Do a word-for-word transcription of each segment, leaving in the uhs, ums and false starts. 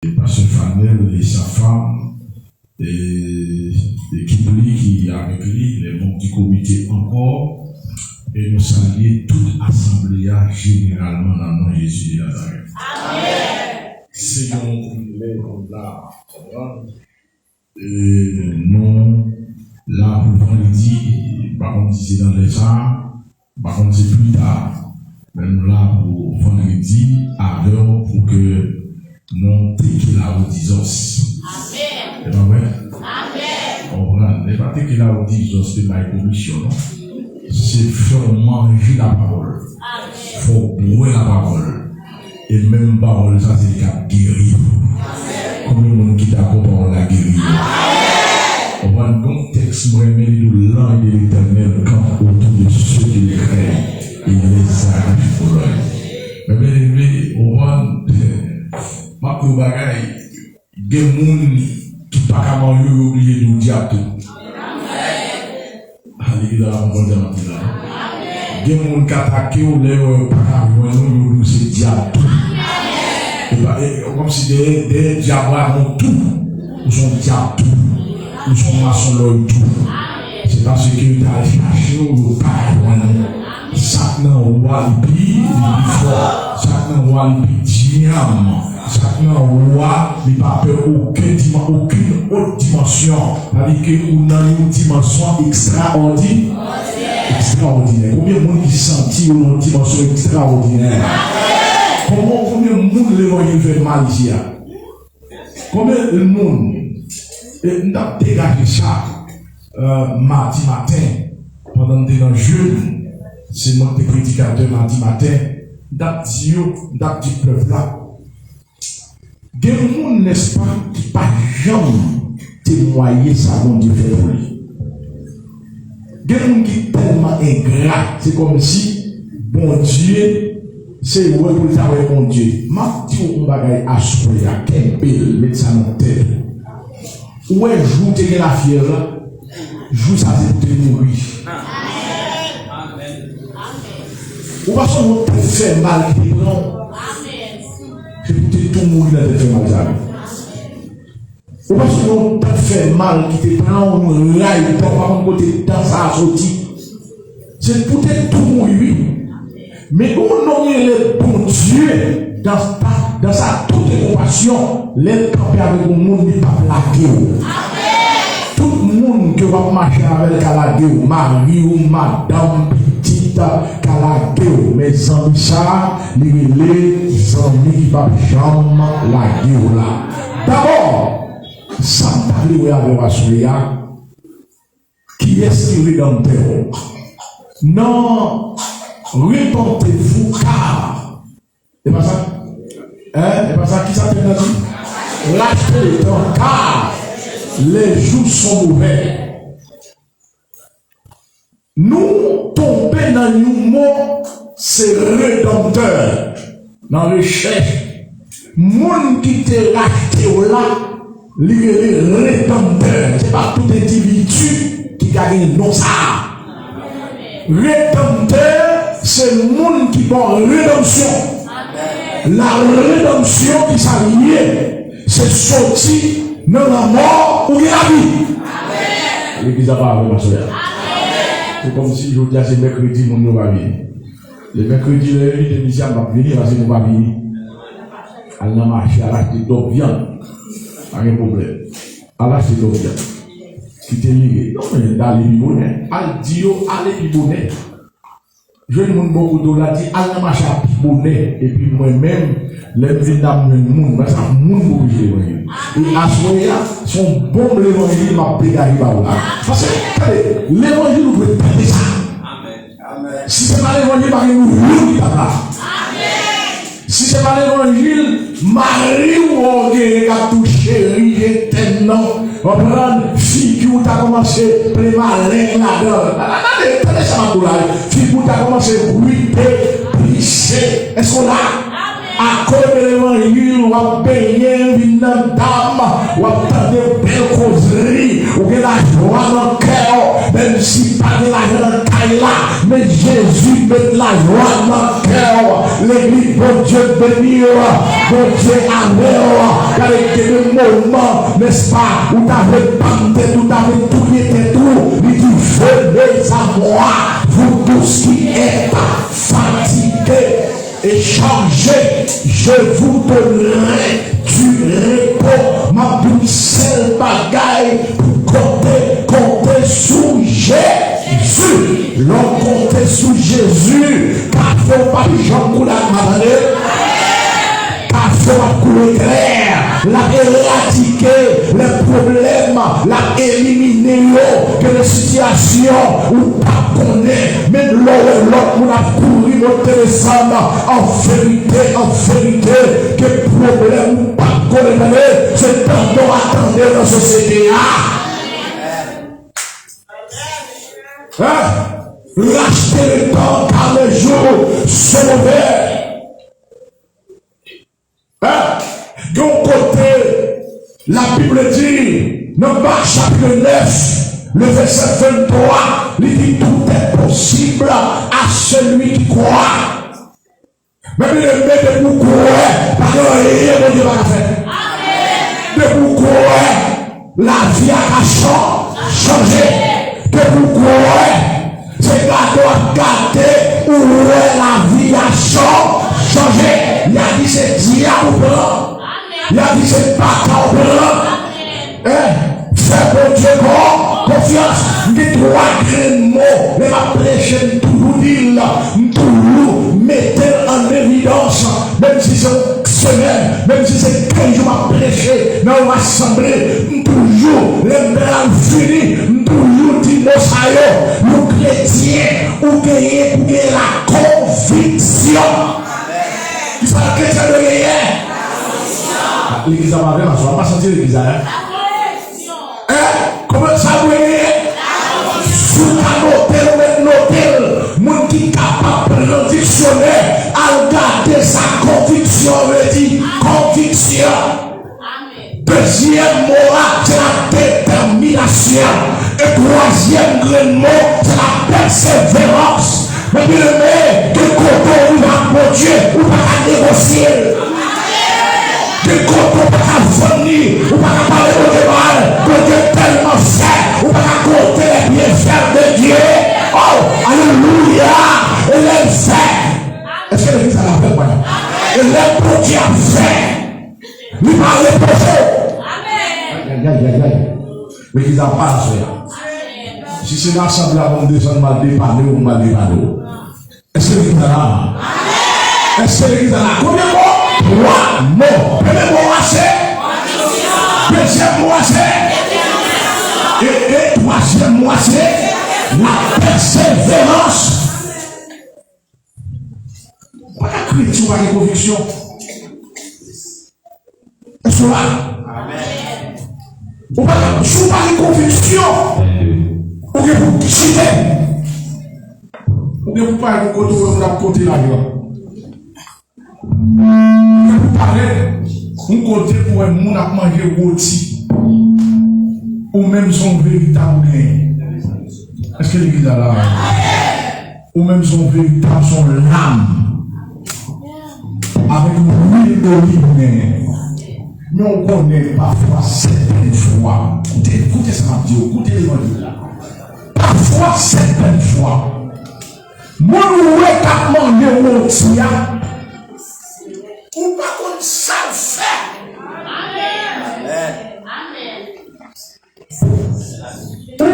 Pastè Fanel et sa femme, et l'équipe li ki avèk li, les membres du comité encore, et nous saluer toute assemblée généralement dans le nom de Jésus de Nazareth. Amen. Se yon privilèj pou nou la, konprann? E nou la pou vandredi, m pa konn si se nan lè sa, m pa konn si se pita, men nou la pou vandredi avè w pou ke nou teke lawo di zòs. Amen. E pa vre? Amen. Konprann? E pa teke lawo di zòs te bay komisyon, non. Se fè w manje lapawòl. Amen. Fè w bwè lapawòl. E menm pawòl sa, se li k ap geri w. Konbyen moun ki dakò pawòl la geri yo? Konprann, gon tèks mwen renmen li tou, l'ange de l'Éternel campe autour de ceux qui le craignent et il les arrache au loin. Men byeneme, konprann, m ap di w bagay, gen moun ki pa ka marye, yo oblije di w dyab tou. Alèkida la, m konn sa m ap di la. Gen moun k atake w, lè yo wè yo pa ka jwenn ou, yo di w se dyab tou. E pa, e, kòmsi dèyè, dèyè dyab la, gon tou. Ou se yon dyab tou. Ou se yon masonlòy tou. Se paske yo t al chache w, yo pa ka jwenn ou. Sa k nan ou a, li pi, li pi fò. Sa k nan ou a, li pi dyanm. Sa k nan ou a, li pa pè okenn diman-, okenn ot dimansyon. Sa vle di ke ou nan yon dimansyon ekstraòdi-, ekstraòdinè. Konbyen moun ki santi yo nan yon dimansyon ekstraòdinè? Kòman, konbyen moun levanjil fè mal isi a? Konbyen moun? E, m t ap degaje sa, euh, madi maten, pandan m te nan jèn, se mwen ki te predikatè madi maten, m t ap di yo, m t ap di pèp la, gen moun, nèspa, ki pa janm temwaye sa Bondye fè pou li. Gen moun ki tèlman engra, se kòmsi Bondye, se wè pou l ta wè Bondye. M ap di w yon bagay aswè a, kenbe l, met sa nan tèt ou. Ou wè jou w te gen lafyèv la, jou sa se pou te mouri. Ou pa sonje yon tèt fè mal ki te pran w? Se pou te tou mouri nan tèt fè mal sa yo. Ou pa sonje yon tèt fè mal ki te pran w, yon ray, ou pa konn kote dan sa a soti. Se pou te tou mouri, wi. Men gon nonm rele Bondye, dans, dans sa toute compassion, lè l kanpe avèk yon moun, li p ap lage w. Tout moun ke w ap mache avè l ka lage w, mari w, madanm, pitit, ka lage w. Men zanmi sa, li rele zanmi ki p ap janm lage w la. Dabò, sa m ta vle wè avè w aswè a, kiyès ki redanmtè w? Non, repentez-vous, car. E pa sa? Hein? E pa sa? Kisa tèm nan di? Rachetez les temps, car les jours sont mauvais. Nou tonbe nan yon mo, se redanmtè. Nan rechèch, moun ki te rachte w la, li rele redanmtè. Se pa tout endividi ki ka gen non sa a. Redanmtè, se moun ki ba w redanmsyon. La redanmsyon, ki sa l ye? Se soti nan lanmò ou gen lavi. Legliz la pa avè m aswè a. Se kòmsi jodi a se mèkredi, moun yo pa vini. Le mèkredi, lè yo envite misye a, m ap vini, paske nou pa vini. Al nan mache, al achte dòk vyann. Pa gen pwoblèm. Al achte dòk vyann. Kite li ye. Non, men, ale pi bonè. Al di yo, ale pi bonè. Jwenn moun bò kote w la, di, al nan mache a pi bonè. Epi mwen menm, lè m vin la, m jwenn moun. Mwen, sa moun pou preche levanjil. E aswè a, se yon bon levanjil m ap degaje ba w la. Paske, tande, levanjil ou dwe tande sa. Si se pa levanjil, pa gen nou youn ki t ap la. Si se pa levanjil, mari w ou genyen k ap di w, cheri, je t'aime, non. Konprann? Figi w ta kòmanse plen maleng ladan l. Tande, tande sa m ap di w la, wi. Figi w ta kòmanse bwite, plise. Èske w la? Akoz de levanjil, w ap benyen, vin nan dam, w ap tande bèl kozri, ou gen lajwa nan kè w, menm si pa gen lajan nan kay la, Jezi met lajwa nan kè w. Legliz, Bondye beni w. Bondye avè w. Gade, gen de moman, nèspa, ou ta vle pann tèt, ou ta vle touye tèt ou. Li di, venez à moi, vous tous qui êtes fatigués et chargés, je vous donnerai du repos. M ap di w sèl bagay pou konte, konte sou Jezi. Lè w konte sou Jezi, kafe w p ap janm koule ak matande. Kafe w ap koule klè. L ap eradike lè pwoblèm, l ap elimine yo. Gen de sitiyasyon ou p ap konnen. Menm lè w wè lòt moun ap kouri monte desann, an verite, an verite, gen pwoblèm ou p ap konnen, tande, se tande w ap tande nan sosyete a. Hein? Racheter le temps car les jours sont mauvais. Hein? Gen yon kote, Labib di, nan Mak chapit nèf, le vèsè venntwa, li di, tout est possible à celui qui croit. Men byeneme, depi w kwè, pa gen anyen Bondye pa ka fè. Depi w kwè, lavi a ka chan-, chanje. Depi w kwè, se gade w ap gade, ou wè lavi a chan-, chanje. Y a di se dyab ou pran. Y a di se baka ou pran. Hein? Fè Bondye kon-, konfyans. M gen twa grenn mo, lè m ap preche, m toujou di l, m toujou mete l an evidans. Menm si se yon semèn, menm si se kenz jou m ap preche nan yon asanble, m toujou, lè m pral fini, m toujou di mo sa yo. Yon kretyen, ou genyen pou genyen la konviksyon. Kisa yon kretyen dwe genyen? Legliz la pa vrèman swa, pa santi legliz la, hein? Hein? Kòman sa dwe genyen? Si w ka note l, ou mèt note l. Moun ki kapab pran diksyonè, al gade sa konviksyon vle di. Konviksyon. Dezyèm mo a, se la détermination. E twazyèm grenn mo, se la persévérance. Men byeneme, gen kote w rive ak Bondye, ou pa ka negosye l. Gen kote w pa ka vann li, ou pa ka pale Bondye mal. Bondye tèlman fè, ou pa ka konte les bienfaits de Dieu. Oh, alelouya! E lè l fè, èske legliz la avè mwen? E lè Bondye ap fè, li pa repoze. Ay, ay, ay, ay, ay. Legliz la pa aswè a. Si se nan asanble a pou m desann, m al depane w, m al depane w. Èske legliz la la? Èske legliz la la? Konbyen mo? Twa mo. Premye mo a se? Dezyèm mo a se? E, e twazyèm mo a se? La pèseverans. Ou pa ka kretyen, ou pa gen konviksyon. Èske w la? Amèn. Ou pa ka, si w pa gen konviksyon, ou gen pou chite. Ou gen pou parèt yon kote ou wè moun ap konte lajan. Ou gen pou parèt yon kote pou wè moun ap manje woti. Ou menm se yon veritab ou genyen. Èske legliz la la? Ou menm se yon veritab, se yon lam. Avèk lwil doliv ou genyen. Men ou konnen pafwa, sètèn fwa, koute, koute sa m ap di w, koute levanjil la. Pafwa, sètèn fwa, moun ou wè k ap mande woti a, ou pa konn sa l fè. Amèn. Amèn. Ou,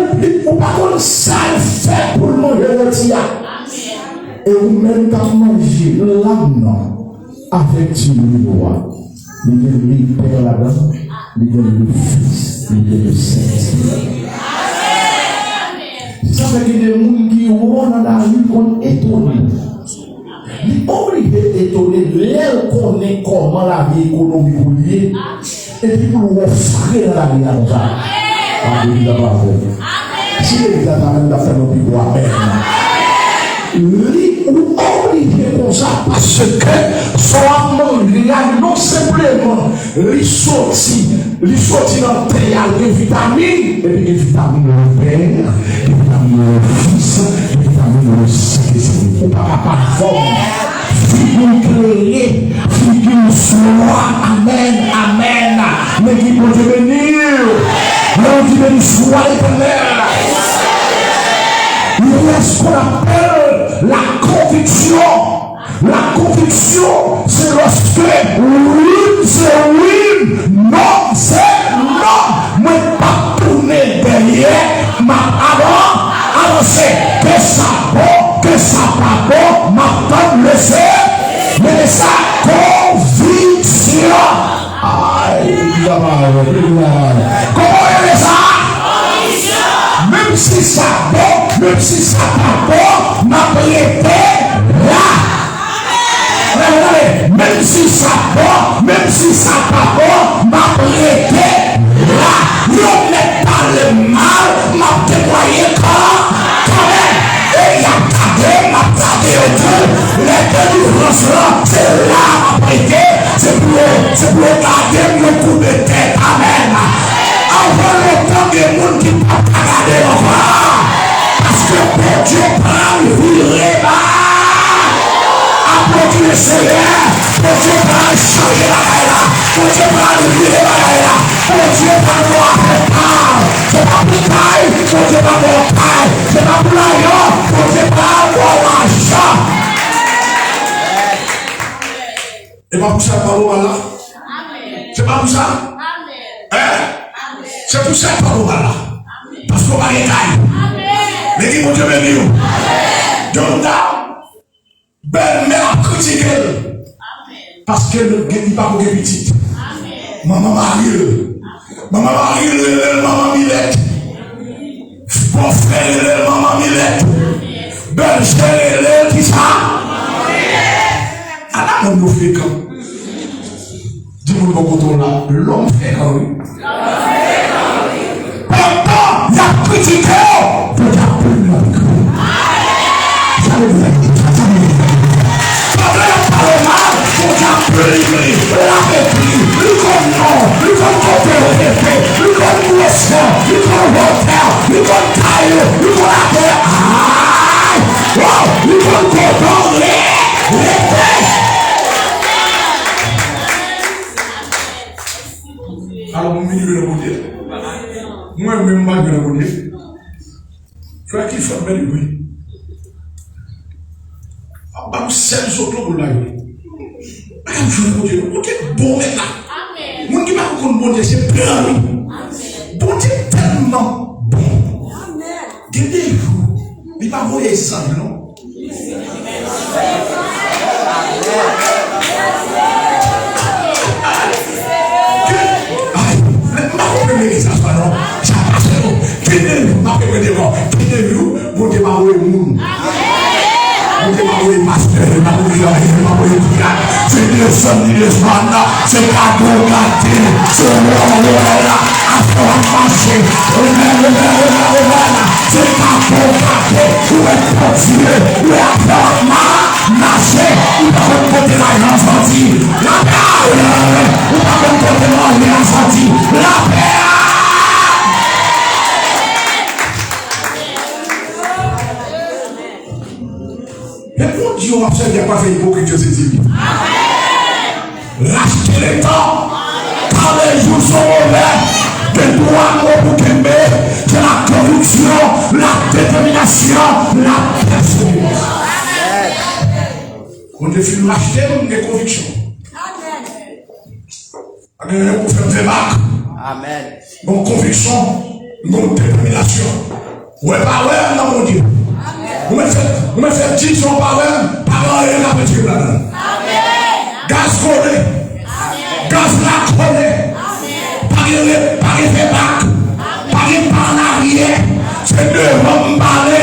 ou pa konn sa l fè pou l manje woti a. E ou menm k ap manje lam nan, avèk ti lwil ou a, li gen lwil Pè ladan, li gen lwil Fis, li gen lwil Sentespri. Se sa fè gen de moun ki wè w nan lari, konn etone. Li oblije etone lè l konnen kòman lavi ekonomik ou ye, epi pou l wè w fre nan lavi a konsa. A, legliz la pa avè m. Si legliz la ta avè m, m t ap fè yon pi gwo amèn. Li, ou oblije konsa, paske sa w ap manje a, non senpleman li soti, li soti nan tè a, l gen vitamin, epi gen vitamin nan pen, gen vitamin nan fis, gen vitamin Ou pa ka pa fòm. Figi w klere, figi w swa. Amèn, amèn. Men ki Bondye beni w. Lè w di beni swa Letènèl. Il y a ce qu'on appelle la conviction. La conviction, c'est lorsque wi, se wi, non, se non. Mwen p ap tounen dèyè, m ap avan, avanse. Ke sa bon, ke sa pa bon, m ap tann lese, men sa konviksyon. Ay, la, la, la. Kòman w rele sa? Menm si sa bon, menm si sa pa bon, m ap rete la. Tande, tande. Menm si sa bon, menm si sa pa bon, m ap rete la. Yo mèt pale m mal, m ap temwaye kan, kanmenm. E y ap gade m, m ap gade yo tou. Lè delivrans lan, se la m ap rete. Se pou yo, se pou yo gade m, yo koube tèt. Amèn. Anvan lontan, gen moun ki p ap ka gade yo ankò. Paske Bondye pral vire ba. Aplodi Lesenyè. Bondye pral chanje bagay la. Bondye pral vire bagay la. Bondye pral ba w afè pa w. Se pa pou kay, Bondye pral ba w kay. Se pa pou lajan, Bondye pral ba w lajan. E pa pou sa l pale w mal la? Se pa pou sa? Hein? Se pou sa l pale w mal la. Paske w pa gen kay. Men ki Bondye beni w. Gen moun la, bèlmè ap kritike l. Paske l gen, li pa ko gen pitit. Manman mari l. Manman mari l rele l manman Milèt. Bòfrè rele l manman Milèt. Bèlsè rele l kisa? Ala moun yo frekan. Di moun bò kote w la, lòm frekan wi. Pandan y ap kritike w, Bondye ap beni w avèk yo. Sa vle di sa, sa vle di sa. Pandan y ap pale w mal, Bondye ap delivre, l ap ekri, li konn non, li konn kote yo rete, li konn gwosè, li konn wotè, li konn kay yo, li konn atè. Ay! Wow! Li konn kote w re-, rete. Alò, moun vini vle Bondye. Mwen menm, m pa vle Bondye. Frè Clifford, men li wi. Ap ba m sèl zoklo pou l la yo. Bagay m jwenn Bondye, Bondye bon mèt la. Moun ki pa konn Bondye, se plan wi. Bondye tèlman bon. Gen de jou, li pa voye zanj non. Ay, m pa konprann legliz la sa non. Sa pase non. Gen de jou, m ap repete ankò. Gen de jou, Bondye pa voye moun. Bondye pa voye pastè, li pa voye anyen, li pa voye dyak. Se desann li desann, se gade w gade, se wè w wè la, afè w ap mache. Amèn, amèn, amèn, amèn. Se gade w gade, ou wè Bondye, ou wè afè w ap ma-, mache. Ou pa konn kote lajan soti. Lapè a, ou pa konn kote manje a soti. Lapè a! E Bondye w ap sèvi a pa fè ipokrit yo sezi li. Rachte letan, car les jours sont mauvais. Gen twa mo pou kenbe, se la konviksyon, la detèminasyon, la pèseverans. Bondye fin rachte m, m gen konviksyon. Pa gen anyen pou fè m fè bak. Amèn. Gon konviksyon, gon detèminasyon. Wè pa wè m nan Bondye. Ou mèt fè, ou mèt fè dis an pa wè m, pa gen anyen k ap retire m ladan l. Gaz kole. Gaz la kole. Pa gen re-, pa gen fè bak. Pa gen pa an aryè. Se devan m pale.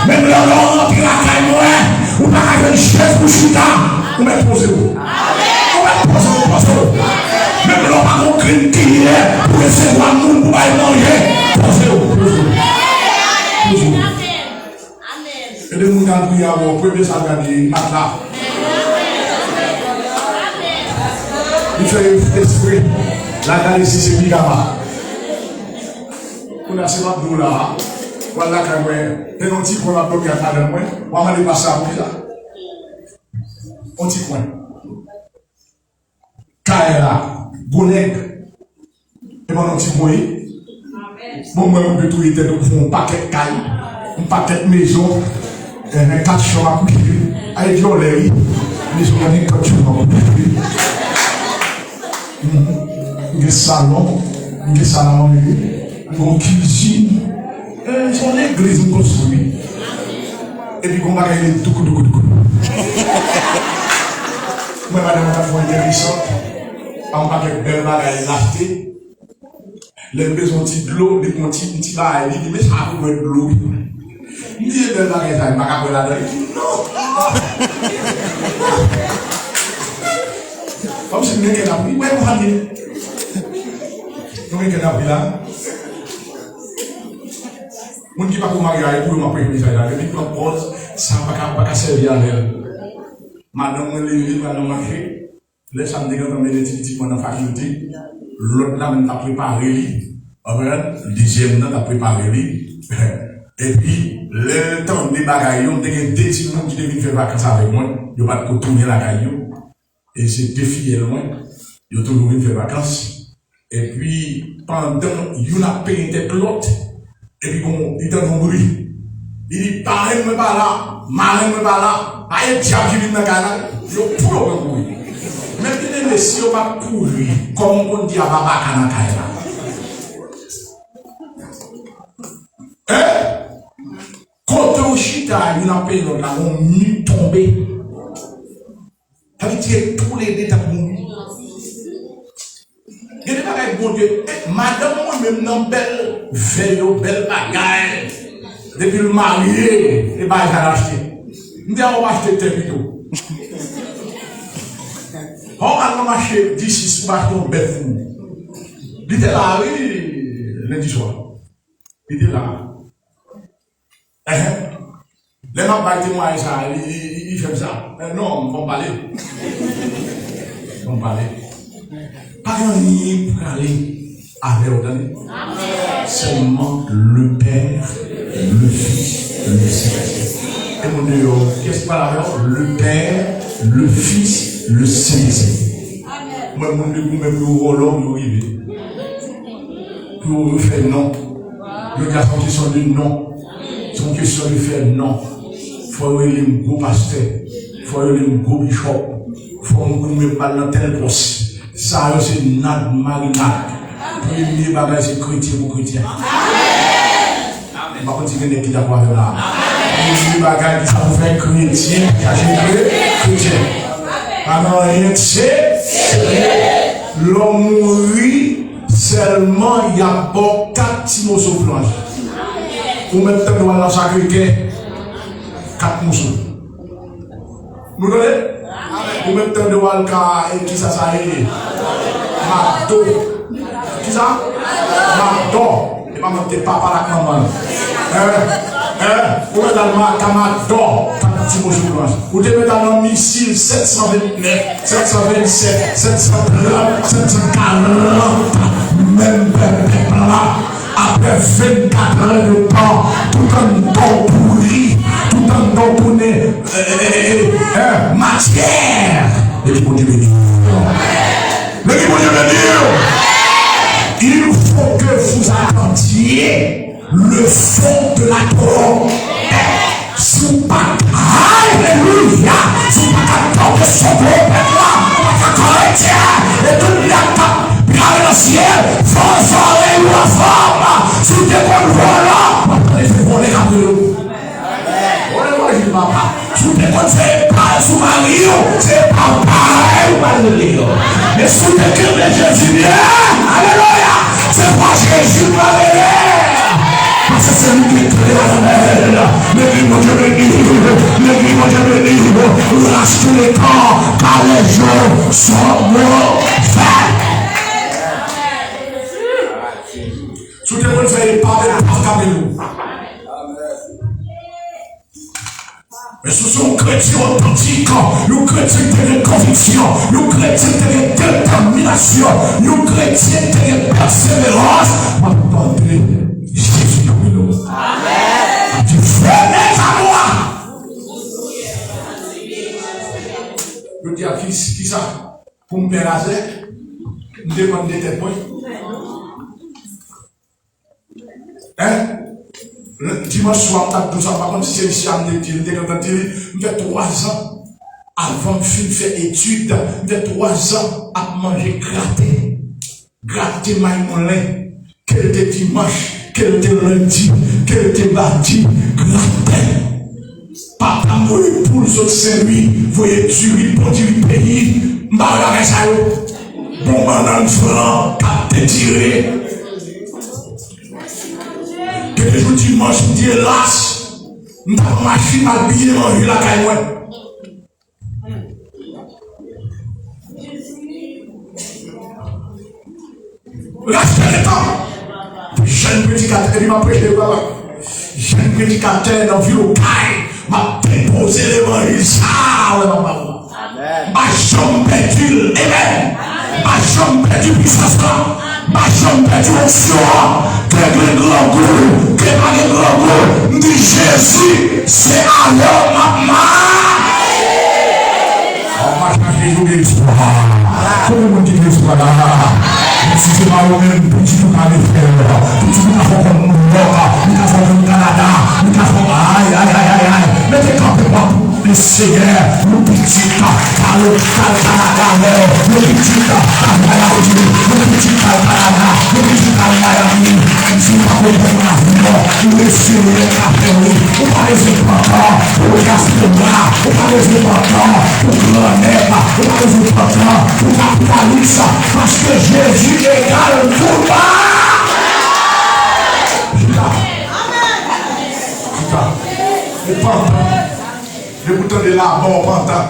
Menm lè w rantre lakay mwen, ou pa ka jwenn chèz pou chita. Ou mèt poze w. Ou mèt poze w, poze w. Menm lè w pa gon grenn kiyè pou resevwa moun pou bay manje, poze w, poze w. Poze w. Gen de moun k al priye avè w, premye sa l gade, matla. Li fè espre, l al gade si se pijama. Kounye a se m ap di w la a. W al lakay mwen, gen yon ti kwen m ap dòmi ak madanm mwen, w a mande pastè a poukisa. Yon ti kwen. Kay la, gwo nèg. E pa yon ti kwen. Bon, mwen, ou te touye tèt ou pou fè yon pakèt kay, yon pakèt mezon, eh, kat chanm a kouche. Ay, dyòlè, wi. Mezon la gen kat chanm a kouche. Mhm. M gen salon, m gen salon a manje, m gen yon kizin. Eh, se yon legliz m konstwi. Epi gon bagay li doukoudoukoudouk. Mwen, madanm mwen t ap fè yon enteresan. Pa yon pakèt bèl bagay l achte. Lè m bezwen yon ti dlo, li pran ti, yon ti bagay, li di, "Men sa pou bwè dlo, wi." M di, "E bèl bagay sa, m pa ka bwè ladan." Li di, "Non!" Kòmsi m gen kè n ap ri, wè, nou pa byen. Nou gen kè n ap ri la. Moun ki pa ko marye a, e pou yo m ap preche mesaj la. Depi pran pòz, sa pa ka, pa ka sèvi avè l. Madanm mwen leve, madanm mache. Lè sa m te gentan mennen ti pitit mwen nan fakilte. Lòt la menm t ap prepare li. Konprann? Dezyèm nan t ap prepare li. Epi, lè l tande bagay yo, m te gen de timoun ki te vin fè vakans avèk mwen. Yo pa t ko tounen lakay yo. E se de fiyèl mwen. Yo toujou vin fè vakans. Epi, pandan youn ap penyen tèt lòt, epi bon, li tande yon bri. Li di, "Parenn mwen pa la, marenn mwen pa la, pa gen dyab ki vin nan kay la." Yo pou yo pran kouri. Men byeneme, si yo pa t kouri, kòm m konn di a pa baka nan kay la. Hein? Kote yo chita, youn ap penyen lòt la, yon mi tonbe. Sa vle di toulede t ap mouri. Gen de bagay Bondye, eh, madanm mwen menm nan bèl vè yo, bèl bagay. Depi l marye, e bagay sa l achte. M di a w achte tè pito. Fò w al nan mache disis pou w achte yon bèt pou ou. Li te la, wi, lendi swa. Li te la. Enhen. Lè m ap bay temwayaj sa, li, li, li, li fè m sa. Eh, non, ban m pale. Ban m pale. Pa gen anyen pou prale avè w, tande. Sèlman le Père, le Fils, le Saint-Esprit. E moun deyò, kiyès ki pale avè w? Le Père, le Fils, le Saint-Esprit. Mwen, moun de goumen pou yo vòlò, pou yo rive. Pou yo fè non. Jodi a, se yon kesyon de non. Se yon kesyon de fè non. Fò yo rele m gwo pastè. Fò yo rele m gwo bishop. Fò m goumen pou m al nan tèl pòs. Sa yo se nad marinad. Premye bagay se kretyen pou kretyen. M pa konn si gen nèg ki dakò avè m la. Premye bagay ki sa pou fè kretyen chache kre-, kretyen. Pa nan anyen se serye. Lè w mouri, sèlman y ap ba w kat ti moso planch. Ou mèt tande w al nan Sakre Kè, kat moso. Nou tande? Ou mèt tande w al ka, e, kisa sa ye? Makdo. Kisa? Makdo. E pa mwen te papa l ak manman l. Hein? Hein? Ou mèt al ma-, ka Makdo. Kat ti moso planch. Ou te mèt al nan misil sèt san vennèf, sèt san vennsèt, sèt san trant, sèt san karant. Menm pèp, pèp la. Apre vennkat è de tan, tout anndan w pouri, tout anndan w tounen, eh, eh, eh, eh, eh, matyè. Epi Bondye beni w. Epi Bondye beni w. Il faut que vous attendiez le son de la trompette. Si w pa ka, alelouya, si w pa ka tande son tronpèt la, ou pa ka kretyen, e tout nèg k ap prale nan syèl, fè zòrèy ou anfòm. Si w te konn vòlò, w ap tande se vòlè k ap rele w. Vòlè levanjil, papa. Si w te konn se bal sou mari w, se pa parèy ou pral rele yo. Men si w te kenbe Jezi byen, alelouya, se pa Jezi ou pral rele. Paske se li ki kle a nan men l. Legliz Bondye beni, legliz Bondye beni. Rache le kan, ka les jours sont mauvais. Si w te konn fè epa, epa k ap rele w. Men si w se yon kretyen otantik, yon kretyen ki te gen konviksyon, yon kretyen ki te gen detèminasyon, yon kretyen ki te gen pèseverans, w ap tande Jezi k ap rele w. Kisa? Pou m pè razè? M depann de tèt mwen? Hein? Dimanch swa, m t ap di w sa, m pa konn si se misye a m te di, m te gentan di li, m fè twa zan, avan m fin fè etid, m fè twa zan ap manje graten. Graten may moulen, ke l te dimanch, ke l te lendi, ke l te madi, graten. Papa m voye poul sot Senlwi, voye diri, bon diri peyi, m pa wè bagay sa yo. Bon bannann fran k ap detire. Gen de jou dimanch, m di, elas, m ta pran machin m al biye manje lakay mwen. Rachte letan pou jèn predikatè, epi m ap preche, papa. Jèn predikatè nan vil Okay, m ap depoze levanjil sa a, wè, papa. M pa janm pèdi l. Amen. M pa janm pèdi pisans la. M pa janm pèdi onksyon an. Ke gen grangou, ke pa gen grangou, m di Jezi, se avè w m ap mache. An mache ak Jezi, ou gen espwa. Konbyen moun ki gen espwa la? Si se pa ou menm, pitit ou ka ale fè l. Pitit ou ka fè w konn Nouyòk, li ka fè w konn Kanada, li ka fè w, ay, ay, ay, ay, ay. Mete kanpe w ap Senyè, yon pitit, kal, kal Kanada avè w, yon pitit, kal Ayayiti, yon pitit, kal Kanada, yon pitit, kal Miami, menm si w pa konprann lavi w, ou resevwa l ka fè w, ou pa bezwen pantan pou dyaspora, ou pa bezwen pantan pou grannèg, ou pa bezwen pantan pou kapitalis, paske Jezi egal tout bagay. Chita. Chita. Ou pantan. Depi w tande Laba, w pantan.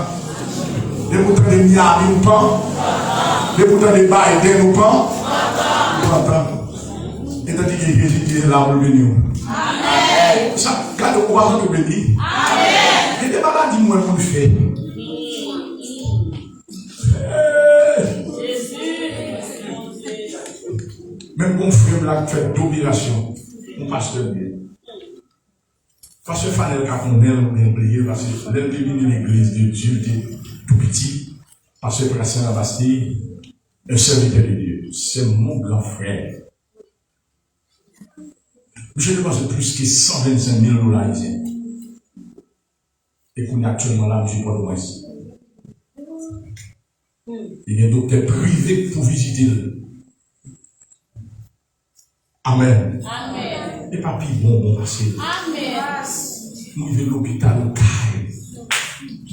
Depi w tande Miami, w pan. Depi w tande Biden, w pan. W pantan. E tande ke Jezi ki la pou l beni w. Sa, gade, ou pa santi w beni? Gen de maladi mwen pou l fè. Menm gon frè m la k fè de operasyon, yon pastè l ye. Pastè Fanel ka konnen l oubyen bliye l, paske lè l te vini legliz de Dye, l te tou piti. Pastè Prasyan Labastille, un serviteur de Dieu, c'est mon grand frère. Misye depanse plis ke san vennsenk mil dola ayisyen. E kounye a aktyèlman la, misye Pòtoprens. Li gen doktè prive k pou vizite l. Amèn. Amèn. E pa pi bon, bon pase l. Amèn. M rive lopital kay.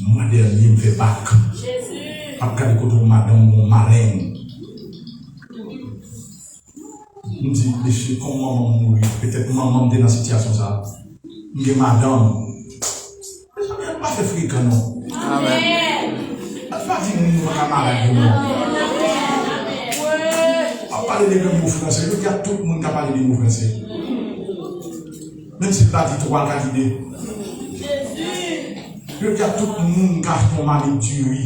Mwa dènye, m fè bak. Jezi. M ap gade kote yon madanm, yon maleng. M di, mesye, kòman manman m mouri? Petèt manman m te nan sitiyasyon sa a. M gen madanm. Mezanmi, ann pa fè frekan non. Amèn. Ann pa di moun nou pa ka malad yo non. W ap pale de grenn mo franse, yo di a tout moun ka pale de mo franse. Menm si l pa di twa, l ka di de. Yo di a tout moun ka achte yon mamit diri.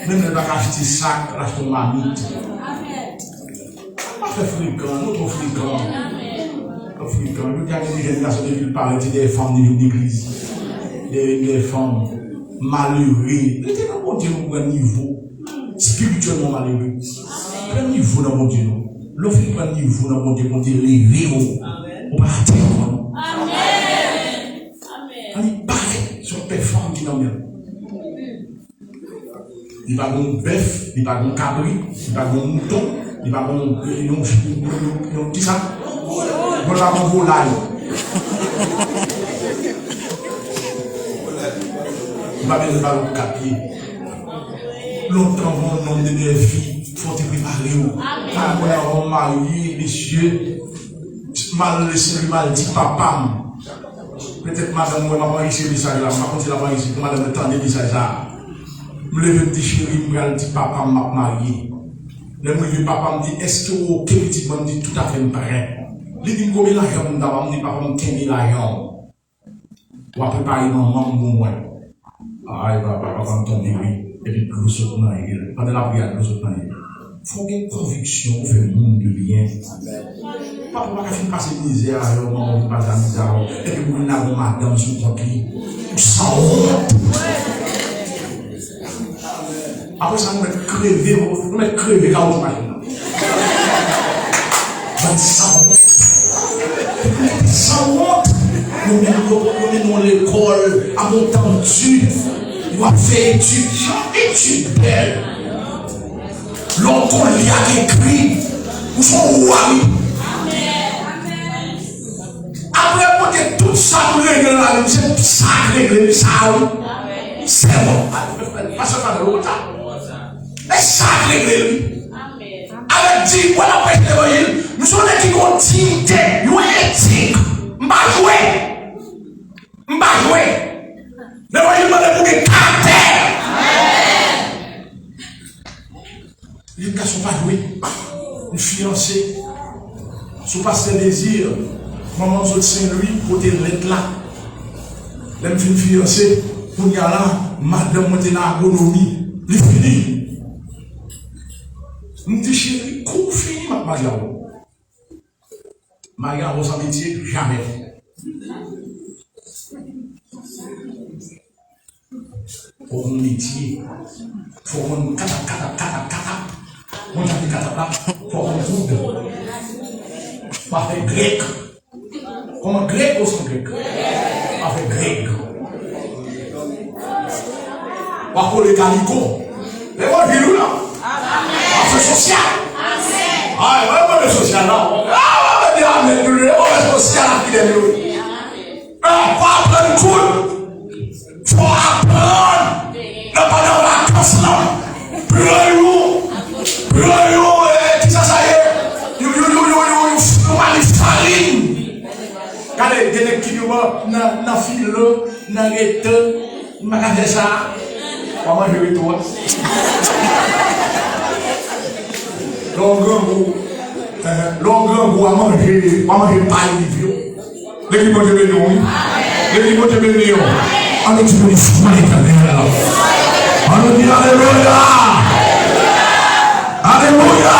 Menm lè l pa ka achte sak, l achte yon mamit. Ann pa fè frekan, nou twò frekan. Twò frekan. Yo di a gen de jèn gason depi l parèt, se dèyè fanm li vin legliz. Dèyè, dèyè fanm. Malere. Rete nan Bondye nou pran nivo. Espirityèlman malere. Pran nivo nan Bondye nou. Lè w fin pran nivo nan Bondye, Bondye leve w. Ou pa atè ankò non. Ann li parèt se yon pè fanm ki nan men l. Li pa gen yon bèf, li pa gen yon kabrit, li pa gen yon mouton, li pa gen yon, yon, yon, yon, yon, kisa? Bon, li pa gen yon volay. Li pa bezwen ba l yon kat pye. Lontan, avan yon nonm te gen fi, fò w te prepare w. Amen. Avan w marye, mesye, m al lese li, m al di papa m. Petèt madanm mwen, m ap anrejistre mesaj la, m pa konn si l ap anrejistre, pou madanm mwen tande mesaj sa a. M leve, m di, cheri, m pral di papa m m ap marye. Lè m rive, papa m di, èske w oke, pitit mwen? M di, toutafè, m prè. Li di m, konbyen lajan pou m ta ba w? M di, papa m, kenbe lajan w. W a prepare manman m pou mwen. Ay, papa, papa m tonbe, wi. Epi dlo sot nan je l. Pandan l ap ri a, dlo sot nan je l. Fò w gen konviksyon pou fè moun de byen. Papa pa ka fin pase mizè avè w, manman w fin pase mizè avè w. Epi pou vin la gon madanm sou kont li. Ou sanwont. Apre sa, nou mèt kreve, nou mèt kreve kawotchou machin nan. Bann sanwont. Sanwont. Yo mennen, yo, yo mennen w lekòl, a Montandi. Yo ap fè etid. Etid bèl. Lè w konn li ak ekri, ou se yon wa, wi. Apre, Bondye, tout sa nou regle nan lavi, se sa k regle, wi, sa, wi. Se bon. Pastè Fadel, ou konn sa? E sa k regle, wi. Avèk di, wè, n ap preche levanjil, nou se yon nèg ki gen yon diyite, yon etik. M pa jwe. M pa jwe. Levanjil mande pou gen karaktè. Jenn gason pa jwe. M fiyanse. Sou pastè Désir, manman m sot Sen Lwi, pote lèt la. Lè m fin fiyanse, kounye a la, madanm mwen te nan agwonomi. Li fini. M di, cheri, kou w fini, m ap marye avè w. Marye avè w san metye, jamè. Fò w konn metye. Fò w konn katap, katap, katap, katap. Mwen, jan de katap la, fò w konn koud. Pa fè grèk. Kòman grèk ou san grèk? Pa fè grèk. W ap kole kaliko. Levanjil ou la. W ap fè sosyal. Ay, mwen, mwen, sosyal la. Ah, mwen, mwen, amèn, nou, mwen, sosyal la, fidèl yo. Ah, fò aprann koud. Fò aprann. Nan pandan vakans lan. Pran yon. Pran yon, eh, kisa sa ye? Yon, yon, yon, yon, yon, yon, yon mali farin. Gade, gen nèg ki di, bon, nan, nan filo, nan reto, m pa ka fè sa. W a manje reto a. Lè w grangou, eh, lè w grangou, w a manje, w a manje pay liv yo. Legliz Bondye beni w, wi. Legliz Bondye beni w. Ann nou di beni non Letènèl. Ann nou di alelouya. Alelouya.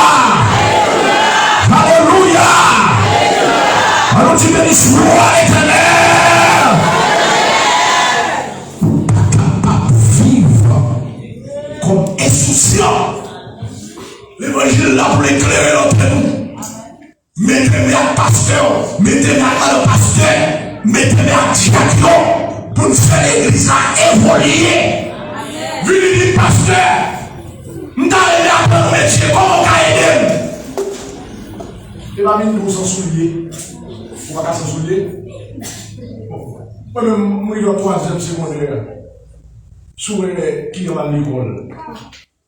Alelouya. Ann nou di beni non Letènèl. Ou pa kapab viv kòm ensousyan. Levanjil la pou l eklere lantèn ou. Mete men ak pastè yo, mete men ak madanm pastè, mete men ak dyak yo, pou n fè legliz la evolye. Vini di, pastè, m ta renmen aprann yon metye, kòman w ka ede m? E pa vin di w san soulye. Ou pa ka san soulye? Bon, mwen menm, m rive an twazyèm segondè. Si w wè kijan m al lekòl.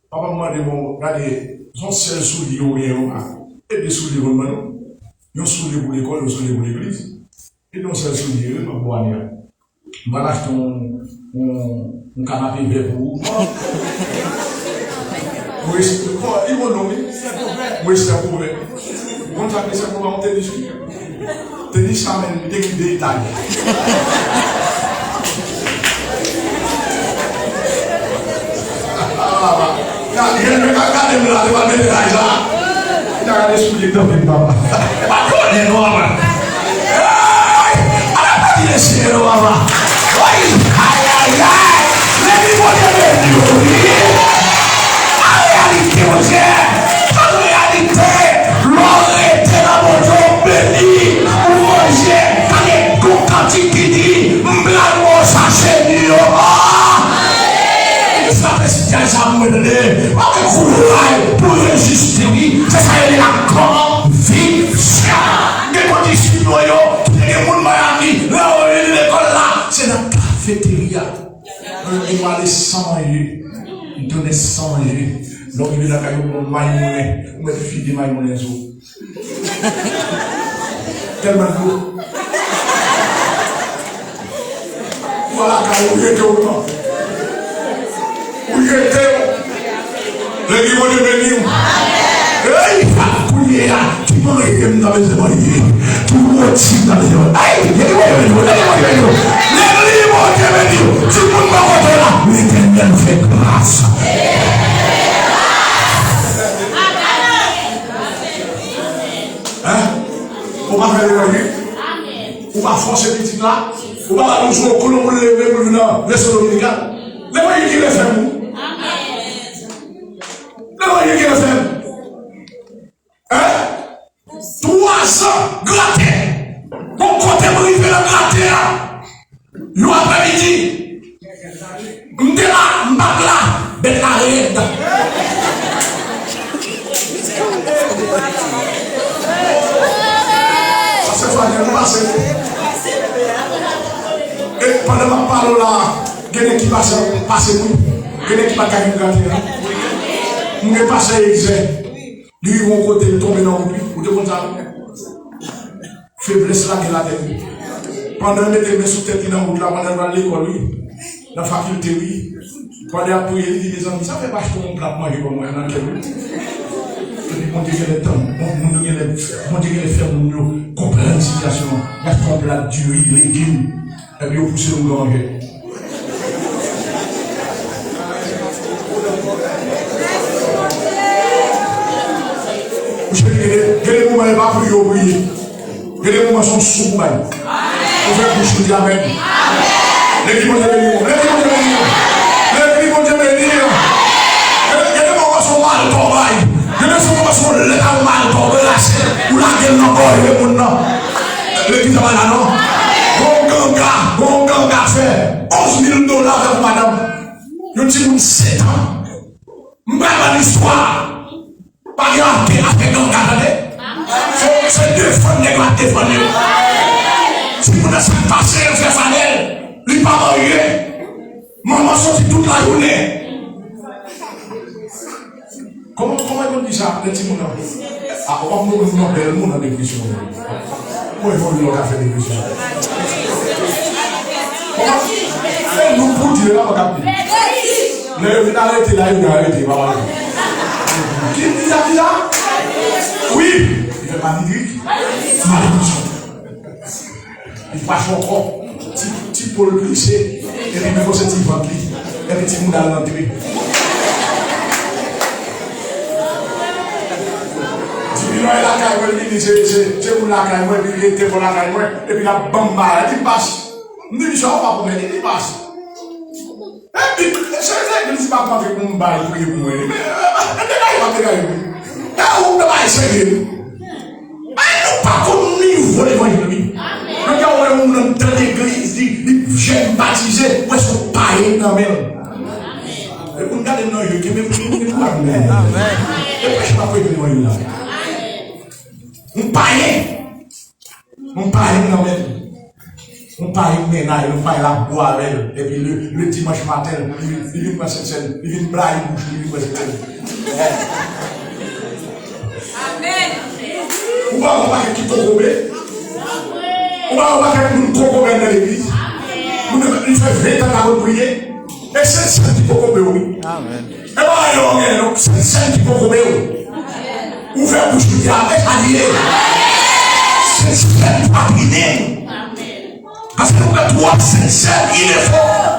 Papa m mande, bon, gade, se yon sèl soulye ou genyen, ou pa. E de soulye konn ban nou. Yon soulye pou lekòl, yon soulye pou legliz. E de yon sèl soulye, wi, m ap ba w ane a. M pral achte yon, yon, yon kanape vè pou ou. Mwen, bon, li bon non, wi. Mwen, se pou vè. Bon, sa, se pou ba yon tenis, wi. Tenis sa menm, li te gen de etaj. Gade, gade, gade, gade m la, te pral mete etaj la. Gade, gade soulye k tanpe m, papa. Pa konnen non, papa. Hey! Ala pati de Senyè non, papa. Woy! Ayayay! Legliz Bondye beni w, wi. An reyalite, monchè, an reyalite, lè w rete nan Bondye, w beni, ou manje, pa gen gon kantik ki di, m pral manje sa Senyè a. Sa fè sitiyasyon sa pou mwen tande. Pa gen kouraj pou reziste, wi. Se sa yo rele la konviksyon. Gen kondisip nou yo, ki te gen moun Miami, lè yo vin lekòl la, se nan kafeterya. Mwen, mwen ale sonje. M tounen sonje. Lè w rive lakay ou, bon, may moulen. Ou mèt fide may moulen sou ou. Tèlman dlo. Ou al lakay ou, ou jete w, non. Ou jete w. Legliz Bondye beni w. Ey, kounye a, ki manje m ta bezwen manje? Ki roti m ta bezwen manje? Ey, legliz Bondye beni w, legliz Bondye beni w. Legliz Bondye beni w. Timoun bò kote w la, Letènèl fè gras. Hein? Ou pa fè levanjil? Ou pa fòse pitit la? Ou pa ba nou sou kolon pou l leve pou l vin nan leson dominikan? Levanjil ki refè moun. Anyen gen nan fè m. Hein? Twa zan, Grantè. Bon, kote m rive nan Grantè a? Yon aprèmidi, m te la, m pa t la, bèt la rèd. Sa se fwa gen pase. E pandan m ap pale w la, gen nèg ki pase, pase wi. Gen nèg ki pa t ka vin Grantè a. M gen pase egzè. Li rive yon kote, li tonbe nan wout li. Ou te konn sa, wi? Feblès lage l atè, wi. Pandan l mete men sou tèt li nan wout la, pandan l pral lekòl, wi. Nan fakilte, wi. Pandan y ap touye li, li di, mezanmi, sa fè pa achte yon plat manje ban mwen nan kè, wi. Epi Bondye genlè tann, bon, moun yo genlè, Bondye genlè fè moun yo konprann sitiyasyon an. Y achte yon plat diri, legim. Epi yo pouse yon gran jè. Misye di, gen de, gen de moman e pa priye w priye. Gen de moman se yon soup ou bay. Ou fè bouch ou di amèn. Legliz Bondye beni w. Legliz Bondye beni w. Legliz Bondye beni w. Gen de, gen de moman se yon maltò w bay. Gen de moman se yon lèt a yon maltò w brase. Ou lage l nan gòje moun nan. Legliz la pa la non. Gon ganga, gon ganga fè onz mil dola avèk yon madanm. Yon timoun sèt an. M pral ban istwa. Pa gen afè, afè ganga, tande. Se, se defann nèg la defann yo. Timoun nan sa k pase, yo fè fanèl. Li pa marye. Manman soti tout lajounen. Kòman, kòman yo di sa, lè timoun nan? A, w ap mouri pou yon bèl moun an depresyon. Mwen, yon lòt afè depresyon. Kòman? E nou pou di la, pa kapte. Lè yo vin arete la, yo vin arete, pa pale. Ki, ki sa, ki sa? Wi, li fè malidrik. Malediksyon. Li fache ankò. Ti, ti po l glise. Epi li fòse ti vant li. Epi ti mouda l rantre. Ti pinon e lakay mwen, li di se, se, se moun lakay mwen, epi li rete bò lakay mwen, epi l ap ban m bagay. Li pas. M di misye, ou pa pwomèt, li pas. Epi, se legliz pa kontre pou m bay priye pou mwen. Men, e, e, degaj pa degaj, wi. E, ou te bay serye, wi. Ay, nou pa konn nivo levanjil, wi. Lè w wè yon moun anndan legliz, li, li jèn batize, ou wè se yon payen nan men l. E pou n gade nan je, kenbe pou nou, nou pa konn. E prèch pa prete levanjil la. Yon payen. Yon payen nan men l. Yon payen mennaj, yon payen l ap bwè avè l. Epi le, le dimanch maten, li, li vin pran sentsèn, li vin blayi bouch li, li vin pran sentsèn. Ou pa wè yon pakèt ki kokobe? Ou pa wè yon pakèt moun kokobe nan legliz? Moun nan, li fè ven tan l pa konn priye. E sentsèn ki kokobe w, wi. E pa yo gen non, sentsèn ki kokobe w. Ou fè bouch ou di a, e sa li ye. Sentsèn pa pini. Paske nou pran twòp sentsèn, il est fort.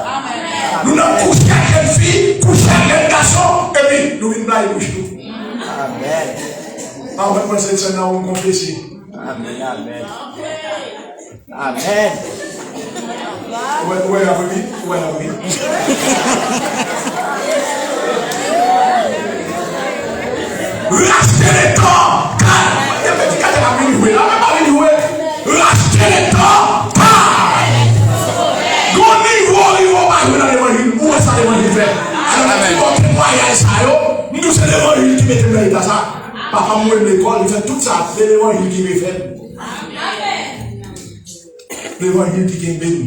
Nou nan kouche ak jèn fi, kouche ak jèn gason, epi nou vin blayi bouch nou. Amèn. Anvan mwen sentsèn nan, ou konfese. Amèn, amèn. Amèn. Ou wè, ou wè, y ap ri, ou wè, y ap ri. Rachte letan! Gad, mwen te di gade pa vin jwe la, men pa vin jwe. Rachte letan! Pa! Gon nivo, nivo pa jwe nan levanjil. Ou wè sa levanjil fè? Alò, lè m di bon temwayaj sa yo, m di w se levanjil ki mete m nan eta sa. Papa m voye m lekòl, li fè tout sa, se levanjil ki refè m. Levanjil ki kenbe m.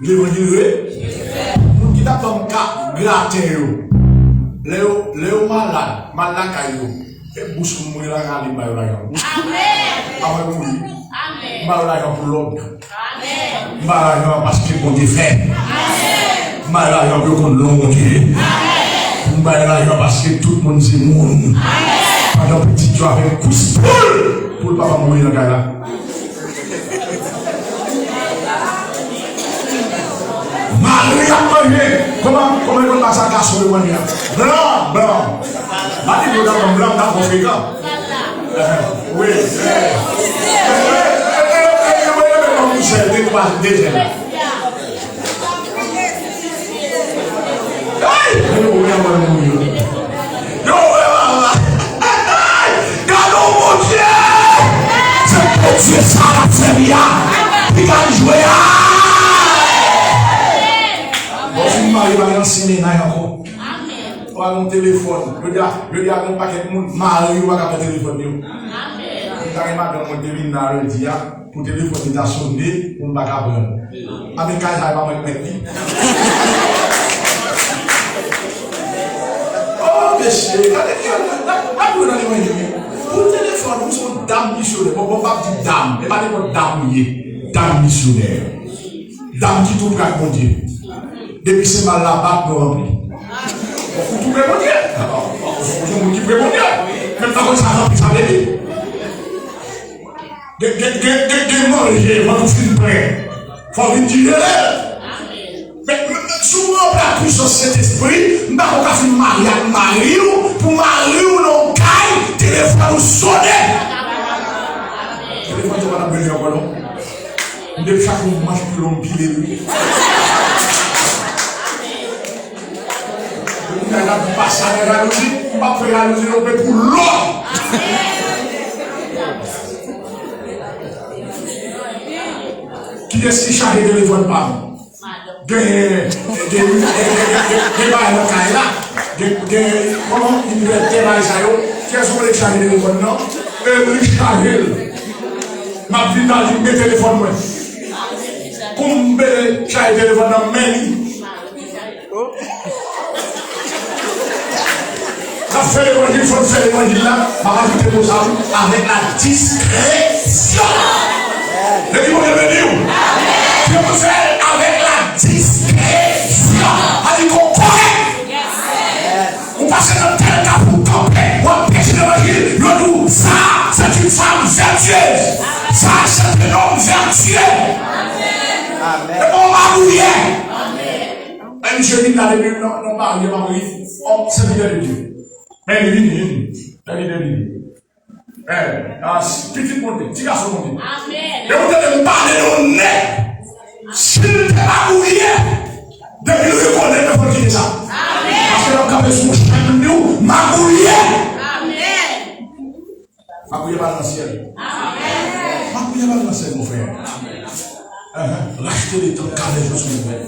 Levanjil re. Moun ki t ap ban m ka graten yo. Lè yo, lè yo malad, m al lakay yo. E bous moun mwen la rale m ba yo lajan. Amèn. Avan yo mouri. Amèn. M ba yo lajan pou lòd. Amèn. M ba yo lajan paske Bondye fè. Amèn. M ba yo lajan pou yo konn non Bondye. Amèn. M ba yo lajan paske tout moun se moun. Amèn. Pandan pitit yo avèk kous poul, poul papa m voye nan kay la. Mari ap manje. Kòman, kòman yo konn ba sa gason yo manje a? Blan, blan. Mari yo ta pran blan, ta pran frekan. Wi. Ay! Mwen, mwen, mwen, mwen. Se sa l ap sèvi a. Piga l jwe a. Bon, fin marye, pa gen ansyen mennaj ankò. Ou pa gen telefòn. Jodi a, jodi a, gen yon pakèt moun, mari yo pa ka pran telefòn yo. Mwen ta gen madanm mwen te vin la jodi a, pou telefòn li ta sone, pou m pa ka pran l. Amen, kay sa, e pa mwen k mèt li. Oh, mesye, gade ki, n ap, n ap jwe nan levanjil, wi. Pou telefòn, ou se yon dam misyonè. Bon, bon, m ap di dam, e pa nenpòt dam ou ye. Dam misyonè. Dam ki tou pre ak Bondye. Depi se mal la bat, nou ranpli. Ou tou pre Bondye. Ou se moun ki pre Bondye. Men m pa konn sa ranpli sa vle di. Gen, gen, gen, gen, gen manje, manje ou fin prè. Fò w vin dijere l. Men, men, men, sou yon plat pwisans Sentespri, m pa konn ka fin marye ak mari w, pou mari w nan yon kay, telefòn ou sone. Telefòn yo pa t ap rele ankò non. M te chak yon manch pilo m pile l wi. Moun nan ap pase nan jalouzi, m p ap fè jalouzi non, men pou lòt. Kiyès ki chaje telefòn pa m? Gen, gen, gen, gen, gen, gen bagay nan kay la. Gen, gen, kòman, inivètè bagay sa yo. Kiyès ou vle chaje telefòn nan? E li chaje l. M ap vin la, li met telefòn mwen. Kou m bezwen chaje telefòn nan, m men li. N ap fè levanjil, fò n fè levanjil la, m ap ajoute mo sa tou, avèk la diskresyon. Depi Bondye beni w, fè w fè l avèk la diskresyon. Sa vle di ke w kòrèk. Ou pase nan tèl kafou, kanpe, w ap preche levanjil, yo di w, ça, c'est une femme vertueuse. Ça, c'est un homme vertueux. E pa yon magouyè. Anjeli la depi nan, nan Pari, epi yon sèvitè de Dye. Men li vini, li vini. Sèvitè vini. Eh, ah, pitit Bondye, ti gason Bondye. Amen. E ou tande m pale de yon nèg, si l te magouyè, depi l rekonèt, men fò l kite sa. Amen. Paske l ap kanpe sou yon chay, l di w, magouyè. Amen. Magouyè pa al nan syèl. Amen. Magouyè pa al nan syèl, mon frè. Amen. Rachte letan, kavèjans, mon frè.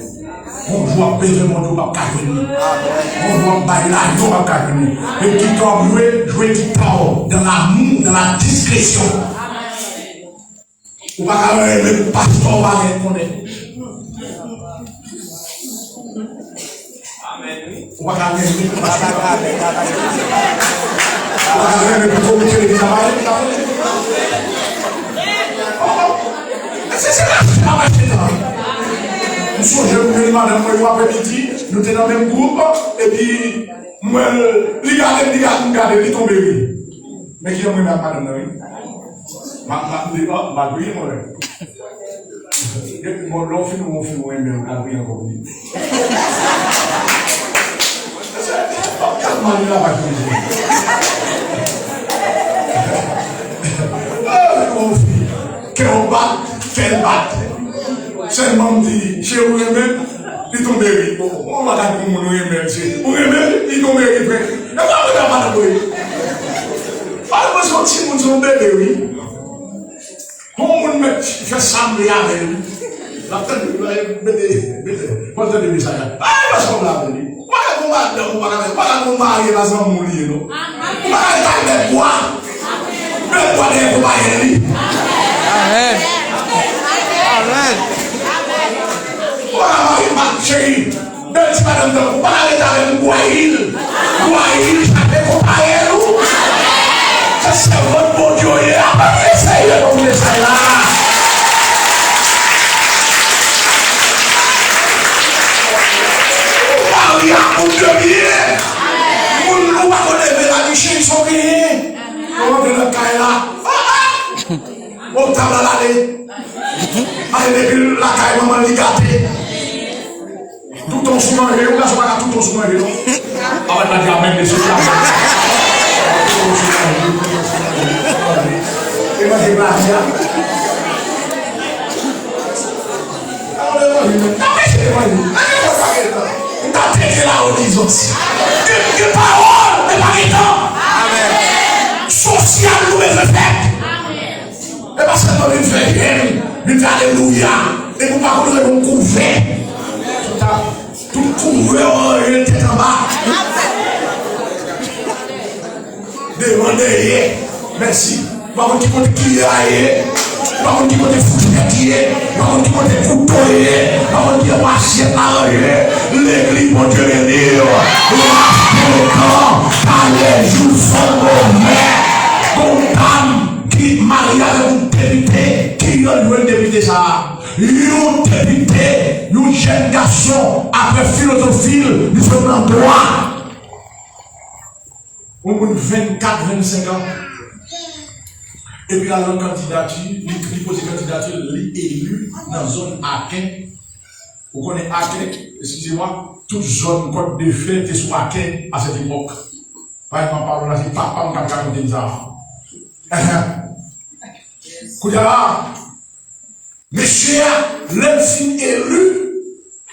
Yon jou w ap bezwen Bondye, ou p ap ka jwenn li. Yon jou w ap bay lajan, ou p ap ka jwenn li. Men gita w ap jwe, jwe gita w dans l'amour, dans la discrétion. Ou pa ka renmen pastè w pa gen konnen. Ou pa ka renmen pastè w pa gen konnen. Ou pa ka renmen pou komite legliz la pa gen konnen. Se, se mache, pa mache tan. M sonje m jwenn madanm mwen yon aprèmidi, nou te nan menm gwoup, epi mwen, li gade m, li gade m, gade, li tonbe ri. Men kijan m renmen ak madanm nan, wi. M ap, m ap di, oh, m ap ri, mwen. Bon, lè w fin, w fin, w renmen, w ka ri ankò plis. Gad mari la pa tonbe. Ah, yon fi. Kè w bat, kè l bat. Sèlman m di, cheri, ou renmen? Li tonbe ri. Bon, bon, ou pa ka di yon moun ou renmen l, cheri. Ou renmen l? Li tonbe ri, frè. E pa mwen la pa nan ri. Al mwen se yon timoun, se yon bebe, wi. Yon moun mèt fè sa m vle avè l. L ap tande, mete, mete, mwen tande mesaj la. Ay, mwen se yon blan vle li. Ou pa ka gon madanm, ou pa ka, ou pa ka gon mari, pa zanmi w li ye, non. Ou pa ka rete ak bèt bwa. Bèt bwa dèyè konpayèl li. Amèn. Amèn. Ou pa ka mari, ma cheri. Bèl ti madanm tankou, pa ka rete avè m, bwa il. Bwa il, chape konpayèl ou. Se sèvant Bondye w ye. Apa m eseye non mesaj la. Ou marye ak moun de byen. Moun ou pa konn leve la di cheri sa w genyen. Ou rantre nan kay la. Ah, ah. Bon, tab la lale. Ale depi lakay manman li gate. Touton sou manje, yon gason pa ka touton sou manje, non. Anmwey pa di amèn, mesye, di amèn. Touton sou manje, touton sou manje, touton sou manje. E manje mari a. Alò, levanjil, men, n ap preche levanjil. Ann fè sa pa gen tan. M t ap teke la odizans. Gen, gen pawòl, men pa gen tan. Amèn. Sosyal, nou bezwen fèt. Pastè pa vin fè jèn, vin fè alelouya, epi w pa konn rele yon kouvè. Tout kouvè w ranje l tèt anba. Devan dèyè. Mèsi. Ou pa konn ki kote kiyè a ye. Ou pa konn ki kote foutchèt ye. Ou pa konn ki kote kouto ye. Ou pa konn ki bò asyèt la ranje. Legliz Bondye beni yo. Laj delekan, kalejou, songonmè. Gon dam ki marye avèk yon depite, ki yo jwenn depite sa a? Yon depite, yon jèn gason, apre filozofi l, li sot nan dwa. Yon moun vennkat, vennsenk an. Epi l al nan kandidati, li, li poze kandidati l, li eli nan zòn Aken. Ou konnen Aken, eskize mwa, tout zòn Kòt de Fè te sou Aken a sèt epòk. Pa egzanp, pawòl la, se papa m k ap rakonte m sa. Kounye a la, mesye a, lè l fin eli,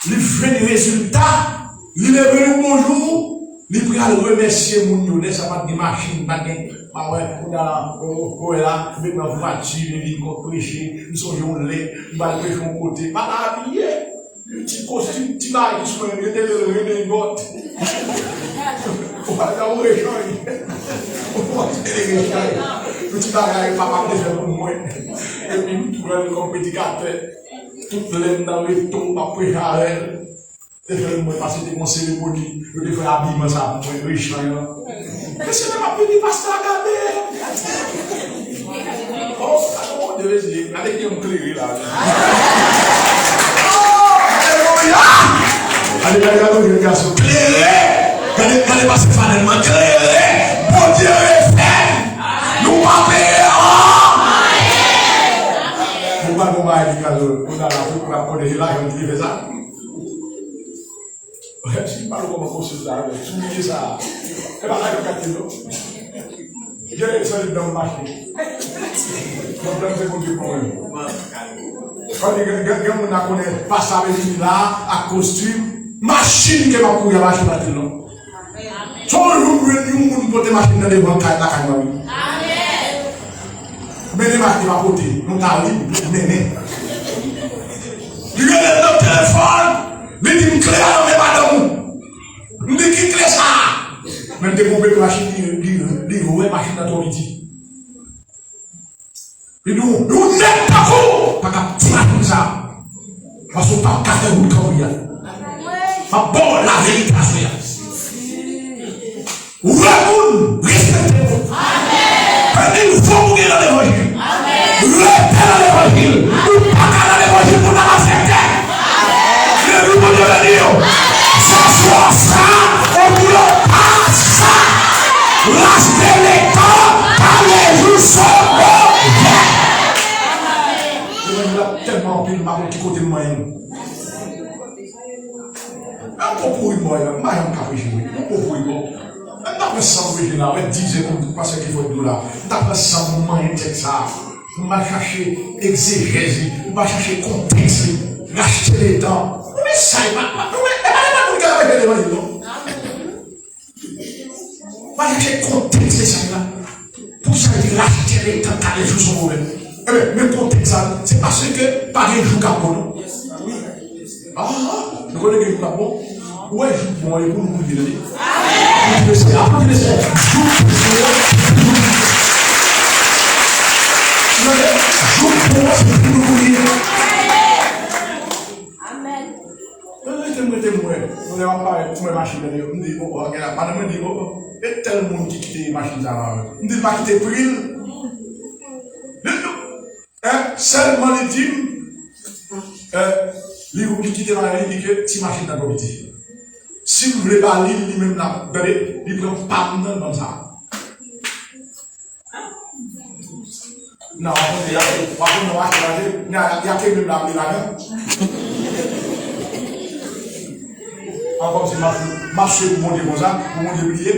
li jwenn rezilta, li leve yon bon jou, li pral remèsye moun yo. Lè sa pa t gen machin, pa t gen, pa wè, kounye a la, ou, ou wè la, m met nan vwati, m vin konn preche, m sonje yon lè, m pral preche yon kote, pa ta abiye. Yon ti kostim, ti bagay ki sou mwen, yo te rele redengòt. Ou pa ta ou rechanye. Ou pa te rechanye. Yon ti bagay papa m te fè pou mwen. Epi m pran l kòm predikatè. Tout lè m nan reto, m ap preche avè l. Te fè mwen pase te gon seremoni. Yo te fè abiman sa pou mwen, rechanye an. Mesye, lè m ap vini, pastè a gade. Oh, oh, Bondye, mesye, gade ki yon klere la. Oh, alelouya! Gade, gade, gade, yon gason klere. Gade, gade, pastè Fanel, man, klere. Bondye refè. Nou pa peye, oh. Nou pa gon bagay ki ka zòt. Kounye a la, pou la konnen, se lajan ki fè sa. Si m pa wè kòman konsil sa, si w bliye sa, e pa sa yo gate non. Gen sa li dan mache. Bon, dan se Bondye pou mwen. Kote gen, gen, gen moun nan konnen pastè vini la ak kostim, machin ke m ap kouri a machin pa te non. Se yon jou m jwenn yon moun pote machin nan devan kay lakay mwen wi. Mennen machin pa pote, nou ta li, mennen. Li rele m nan telefòn, li di m kle a nan men madanm ou. M di ki kle sa a? Men m te konpe machin li, li, li wè machin nan twò piti. Li di w, yon nèg tankou w pa ka ti machin sa. Paske w p ap ka fè wout kanpe a. M ap ba w laverite aswè a. Wè moun, respekte moun. Fè nivo pou gen nan levanjil. Rete nan levanjil. Ou pa ka nan levanjil pou n ap afekte. Legliz Bondye beni yo. Se swa sa, oubyen pa sa. Rachte letan, pa lejou sou Bondye. Levanjil la tèlman anpil, m pa konn ki kote m manyen. Yon po pouri bò la, m pa janm ka preche vre. Yon po pouri bò. M ta pran san pou preche la, wè dizè pou pastè ki fò dlo la. M ta pran san pou manyen tèt sa. M pa chache egzejèz li, m pa chache kontèks li. Rachte letan. Ou men sa, e pa, pa, ou men, e pa nenpòt moun ki ka preche levanjil non. Pa chache kontèks mesaj la. Pou sa li rachte letan, kalejou sou move. Ebyen, men kontèks sa, se paske pa gen jou k ap bon non. Ah, nou konnen gen jou k ap bon. Ou wè jou bon, e pou nou priye, tande. Aplodi mesye, aplodi mesye. Jou bon, tande, jou bon, se pou nou priye. Amèn. Mwen rete, mwen rete, mwen wè. Mwen lè m ap parèt, mwen machin nan yo. M di, oh, oh, gen la, madanm mwen di, oh, oh. E tèl moun ki kite machin sa la avè m. M di, l pa kite pri l. Li di, eh, sèlman li di m, eh, li, li kite machin, li di ke ti machin nan twò piti. Si m vle ba li, li menm la, gade, li pran pa m nan, nan sa. Non, w ap konte, w ap konte, w ap konte, w ap konte, y a, y a ke menm la, men lajan. An kòmsi m ap, m ap swe pou Bondye konsa, pou Bondye bliye m.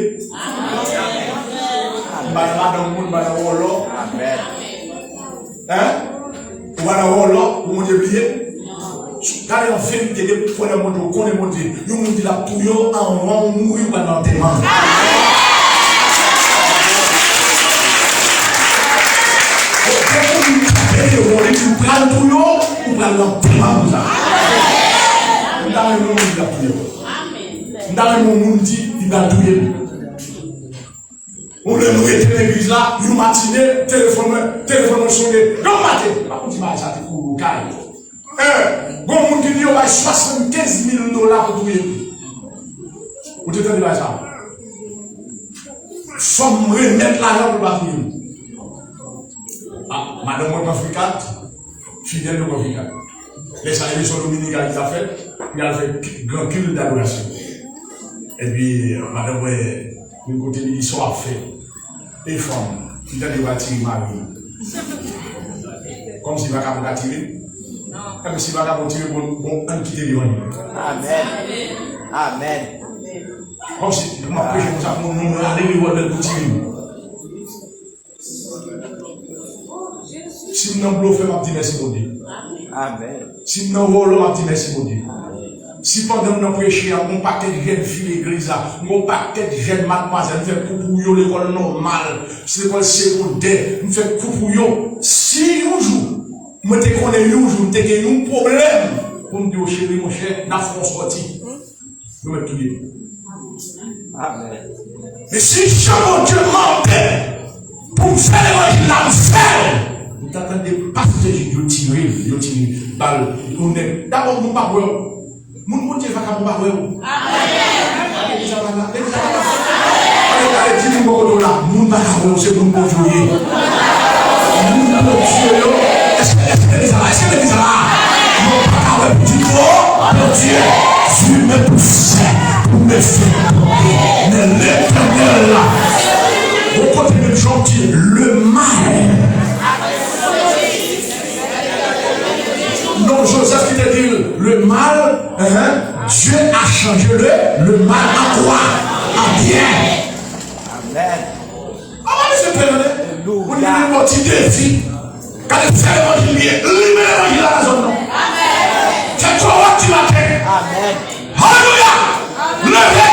M pa nan madanm moun, m pa nan wòlò. Hein? Ou pa nan wòlò, pou Bondye bliye m. Gade yon verite, depi w konnen Bondye, w konnen Bondye. Yon moun di l ap touye w, anvan w mouri, w pral nan antèman. Bon, depi w Pral touye w, ou pral nan tèman pou sa. M ta renmen yon moun di l ap touye w. M ta renmen yon moun di li pral touye m. Yon lè nou rete legliz la, yon matine, telefòn mwen, telefòn mwen sonnen. Yon maten, pa konn ti bagay sa te kouri kay. Gon moun ki di yo bay swasannkenz mil dola pou touye m. Ou te tande bagay sa? Fò m remèt lajan pou l pa touye m. Ah, madanm mwen pran frikat, fidèl yo pran frikat. Lè sa, leson dominikal ki ta fèt, li al fè ki- gran kilt dadorasyon. Epi, madanm mwen, vin kote li, li sa w ap fè. E fanm, li tande yo al tire mari l. Kòmsi vakabon ka tire. Epi si vakabon tire, bon, bon, ann kite li ann. Amèn. Amèn. Kòmsi, m ap preche konsa, pou moun rale rewòlvè l pou tire m. Si m nan blofè, m ap di mèsi Bondye. Amèn. Si m nan vòlò, m ap di mèsi Bondye. Si pandan m nan preche a, m gon pakèt jèn fi legliz la, m gon pakèt jèn madmwazèl, m fè kou pou yo lekòl nòmal, lekòl segondè, m fè kou pou yo. Si yon jou, mwen te konnen yon jou, m te gen yon pwoblèm, pou m di yo, cheri, monchè, n ap fè yon sòti. Yo mèt touye m. Amèn. Men si jan Bondye mande pou m fè levanjil la, m fè l. M ta tande pastè Jid yo tire l, yo tire bal, yon nèg. Dabò, moun pa kwè w. Moun Bondye vakabon pa kwè w. Amèn. Legliz la pa la, legliz la pa la. Ale, ale, di moun bò kote w la, moun pa ka kwè w, se moun Bondye w ye. Moun Bondye yo, èske, èske legliz la la, èske legliz la la? Yo pa ka wè pitit yo, Bondye, Dieu me poussait pour me faire tomber, mais l'Éternel la. Bon kote menm jan w di, le mal. Non, Joseph ki te di l, le mal, hein, Dieu a changé le, le mal en quoi? En bien. Amèn. Papa, mesye, pè, tande. Alelouya. Moun ki vin bò ti defi. Gade, fè levanjil byen. Limen levanjil la nan zòn nan. Fè kò w ap di maten. Amèn. Alelouya. Leve.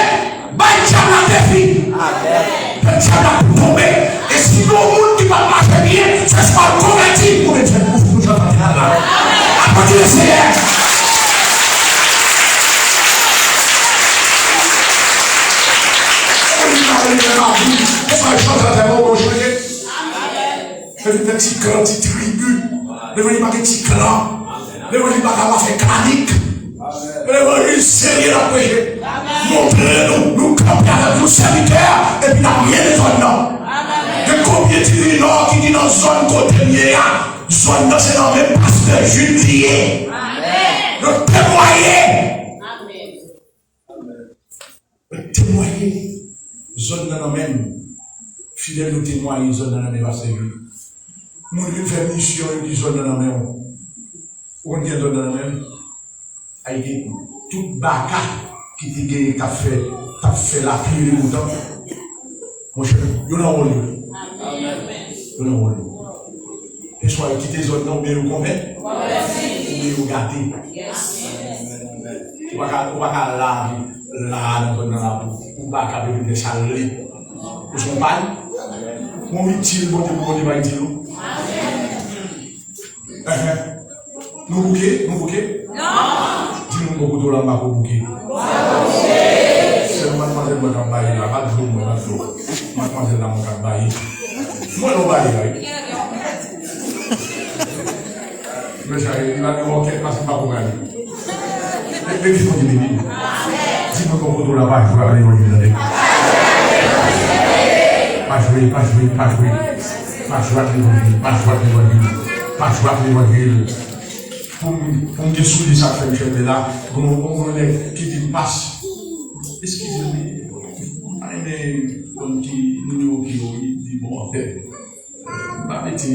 Bay dyab la defi. Amèn. Fè dyab la pou tonbe. E si yon moun ki pa mache byen, se swa l konvèti, oubyen fè kouf pou jan pa fè la. Aplodi le Seyè. Evanjil la, evanjil la, evanjil la, evanjil la, evanjil la, Levanjil pa gen ti klan, ti tribi. Levanjil pa gen ti klan. Levanjil pa gen afè klanik. Levanjil serye n ap preche. Montre nou, nou kanpe avèk nou sèvitè, epi n ap mennen zòn nan. Gen konbyen ti minò ki di nan zòn kote m ye a, zòn nan se nan men pastè Jude li ye. Yo temwaye. Temwaye, zòn nan nan men m. Fidèl yo temwaye, zòn nan nan men pastè Jude. Moun vin fè misyon, yo di zòn nan nan men w. Ou konn kijan zòn nan nan men m? Ayiti, tout baka ki te genyen k ap fè, t ap fè lapli ri lontan. Monchè, yo nan wòl yo. Yo nan wòl yo. Keswa yo kite zòn nan, oubyen yo konvèti, oubyen yo gate. Ou pa ka, ou pa ka la, la nan zòn nan la pou, pou baka vin fè sa l vle. Ou se yon pay. Yon itil, Bondye pou Bondye pa itil ou. Enhen. Nou bouke? Nou bouke? Non! Di moun bò kote w la, m pa ko bouke. Se madmwazèl mwen k ap baye la, pa dlo mwen, pa dlo. Madmwazèl la mwen k ap baye. Mwen lè w baye la, wi. Mwen sa, li pa gen òkèt, paske m pa ko gade. Legliz Bondye beni. Di moun bò kote w la, pa jwe ak levanjil, tande. Pa jwe, pa jwe, pa jwe. Pa jwe ak levanjil, pa jwe ak levanjil. Pa jwe ak levanjil. Pou m, pou m gen soulye sa k fè m chèlte la, gon, gon, gon nèg ki di m, "Pas, eskize m, m pa renmen konn ki nimewo ke w di, bon, anfèt, m pa mete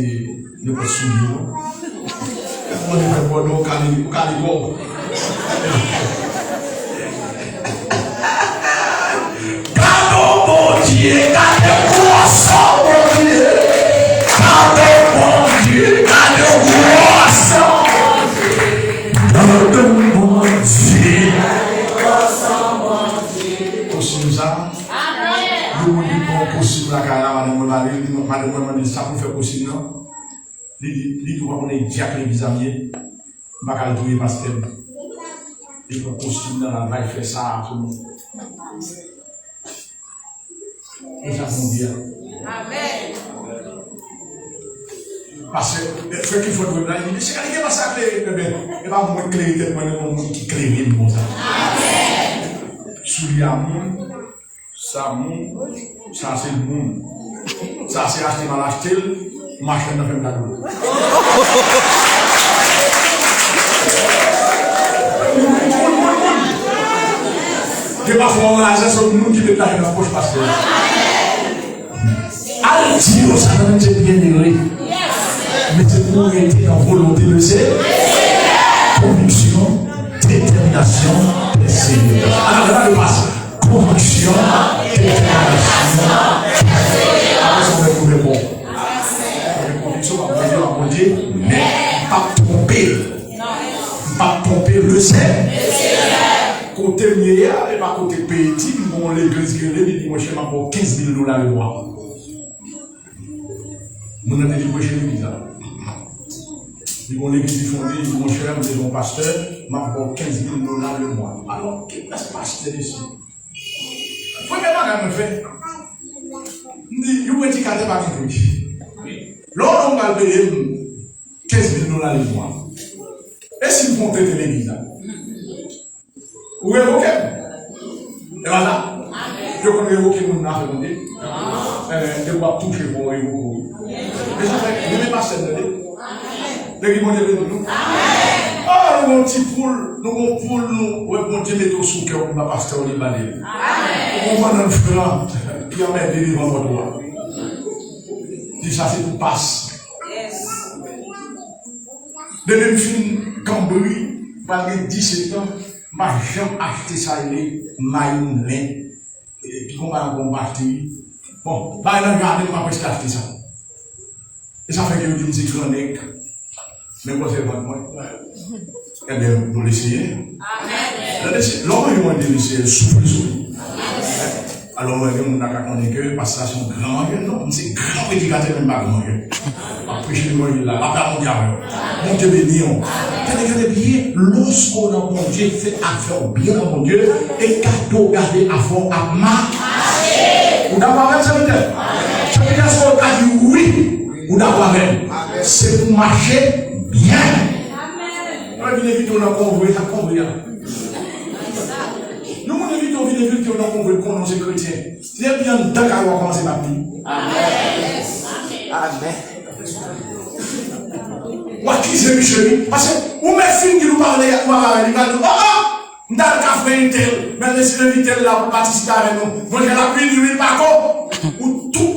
nenpòt soulye, non." Mwen, mwen, mwen, non, ou kale, ou kale kò w. Gade Bondye, gade gwosè Bondye. Gade Bondye, gade gwosè Bondye. Gade Bondye. Kosin sa, yon moun vin pran yon kosin lakay la, madanm mwen pale, li, madanm mwen mande l sa pou fè kosin nan. Li di, li di, "Ou pa konnen dyak legliz a m ye? M pa ka al touye pastè m." Li pran kostim nan, l al bay fè sa a sou moun. Konsa Bondye a. Amèn. Pastè, frè Clifford wè m la, li di, "Mesye, gade ki pastè a klere." Ebyen, e pa mwen k klere tèt mwen, non, moun ki klere m konsa. Amèn. Soulye a moun, sa moun, sa se moun. Sa se achte m al achte l, machann nan fè m kado l. Gen pafwa yon lajan se moun ki met lajan nan pòch pastè. Al di yo sa nan Bondye byenere. Men se pou w rete nan volonte de Senyè. Konviksyon, detèminasyon, pèseverans. Ala, ala, ala, konviksyon, detèminasyon, pèseverans. Apre sa, w mèt tounen bon. Mwen gen konviksyon, m ap Bondye, m ap Bondye, men m p ap twonpe. M p ap twonpe Lesenyè. Kote m ye a, e pa kote peyi di m, gon legliz rele, li di, "Monchè, m ap ba w kenz mil dola lemwa." Moun nan te vin preche legliz la. Li gon legliz li fonde, li di, "Monchè, m te gon pastè, m ap ba w kenz mil dola lemwa." Alò, ki klas pastè mesye? Premye bagay mwen fè, m di, "Yon predikatè pa gen kri." Lè yon nonm pral peye m kenz mil dola lemwa, e si m fè yon tenten legliz la? Ou revoke m. E pa sa? Yo konn revoke moun nan fè Bondye. Eh, depi w ap touche fò w revoke w. E sa fè, nou men pastè m tande. Depi Bondye beni nou. Oh, nou gon ti poul, nou gon poul, nou. Wè Bondye mete w sou kè w pou ba pastè w li bale. Ou gon bannann fran ki anmède devan pòt ou a. Di sa se pou pas. Depi m fin kanbri, pral gen disèt an, m pa janm achte sa rele mayi moulen. Epi konpa yon bon batri. Bon, bagay nan jaden, m pa prèske achte sa. E sa fè ke yo di m se gran nèg. Men gwosè vant mwen. Ebyen, nou lese. Amèn. Lè lese, lè w manje manje lese, soufle sou li. Alò, mwen, gen moun la ka konnen ke pastè a se yon gran manjè. Non, m se gran predikatè, men m pa gran manjè. M ap preche levanjil la, lapè a Bondye avè w. Bondye beni w. Gade, gade byen, lòske w nan Bondye, fè afè w byen nan Bondye, e gade w gade afè w ap mache. Ou dakò avè m, sèvitè? Sèvitè, èske w ka di wi? Ou dakò avè m? Se pou mache byen. Mwen vin envite w nan konvwe, sa konvwe a. Yon moun envite w vin envite w nan konvwe, l konnen w se kretyen. Se depi anndan kay ou a kòmanse bat li. Amèn. Amèn. W akize misye wi. Paske ou mèt fin di l ou pa vle, ou pa vle, li pral di, "Oh, oh, m t al kafre entèl, men lè si envite l la pou l patisipe avè nou. Mwen, jan l ap vini, wi, l pa ko." Ou tou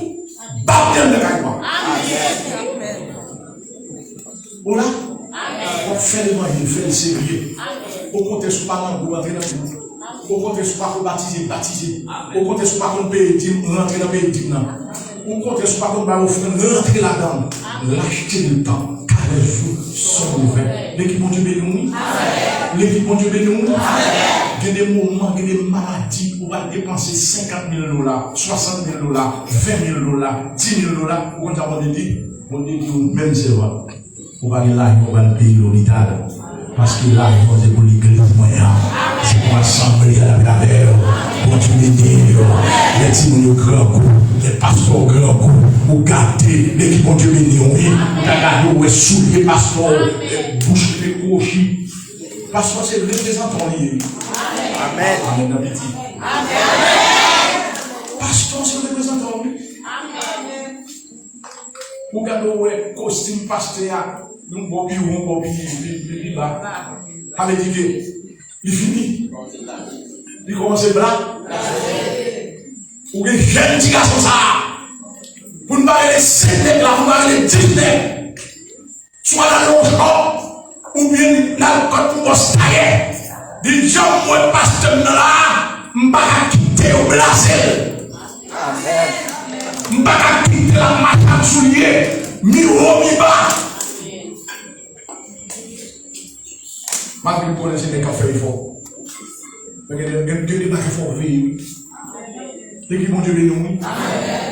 bat li anndan kay ou a. Amèn. Ou la? W ap fè levanjil, fè l serye. Okontrè, si w pa nan gwoup, antre nan gwoup. Okontrè, si w pa konn batize, batize. Okontrè, si w pa konn peye dim, rantre nan peye dim nan. Okontrè, si w pa konn bay ofrann, rantre ladan l. Lachte de tan, karès jou, son ouvè. Lekip Bondye beni w, wi. Lekip Bondye beni w, wi. Gen de moman, gen de maladi, ou pral depanse senkant mil dola, swasant mil dola, ven mil dola, di mil dola. Ou konn sa Bondye di? Bondye di ou menm sèvant. Ou pa gen lajan, ou pral peye lopital. Paske lajan se pou legliz mwen an. Se pou asanble a l ap avè w. Bondye beni w. Lè timoun yo grangou, lè pastè w grangou, ou gate, men ki Bondye beni w, wi. Ou ta gade, ou wè soulye pastè w, bouch li te kwochi. Pastè w se reprezantan w li ye. Amèn. Amèn nan piti. Pastè w se reprezantan w, wi. Ou gade, ou wè kostim pastè a, yon bò pi wo, yon bò pi, pi, pi, pi ba. Sa vle di ke li fini. Li kòmanse bla. Ou gen jèn ti gason sa a. Pou n pa rele senk nèg la, pou n pa rele dis nèg. Swa nan lojman, oubyen nan kòt pou bòs tayè. Di, "Jan m wè pastè m nan la a, m pa ka kite yo blaze l. M pa ka kite l ap mache ak soulye, mi wo, mi ba." Malgre m konnen se nèg k ap fè efò. Men gen, gen, gen de bagay fò w veye, wi. Depi Bondye beni w, wi. Amèn.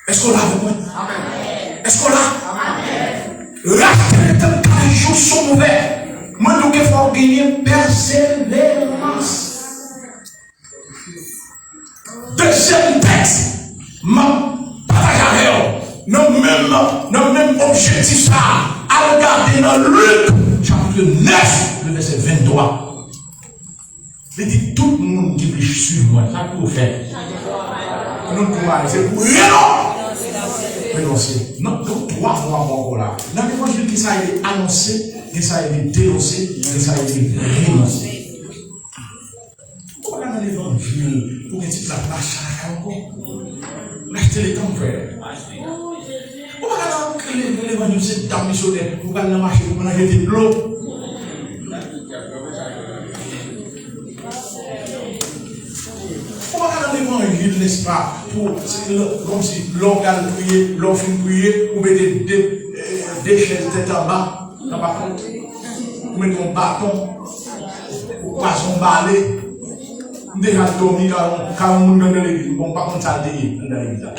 Èske w la avèk mwen? Èske w la? Rachte letan kay jou sou ouvè. Mwen di w ke fò w genyen pèseverans. Dezyèm tèks m ap pataje avè w nan menm, nan menm objektif sa a, al gade nan Lik chapit nèf, le vèsè venntwa. Li di, tout moun ki vle swiv mwen, sa pou yo fè? Tout kouray, se pou renon-, renonse. Non, donk, twa mo ankò la. Nan levanjil, gen sa e anonse, gen sa e denonse, gen sa e renonse. Ou pa ka nan levanjil pou gen ti plat mache lakay ankò. Rachte letan, frè. Ou pa ka nan le-, levanjil se dam misyonè, ou pral nan mache pou pran jete dlo. Ou pa ka nan levanjil, nèspa, pou se lè, kòmsi lè w pral priye, lè w fin priye, ou mete de, eh, de chèz tèt anba. Nan pa kont. Ou mete yon baton. Ou kwaze yon bale. M deja dòmi kay yon, kay yon moun anndan legliz. Bon, m pa konn sa l te ye anndan legliz la.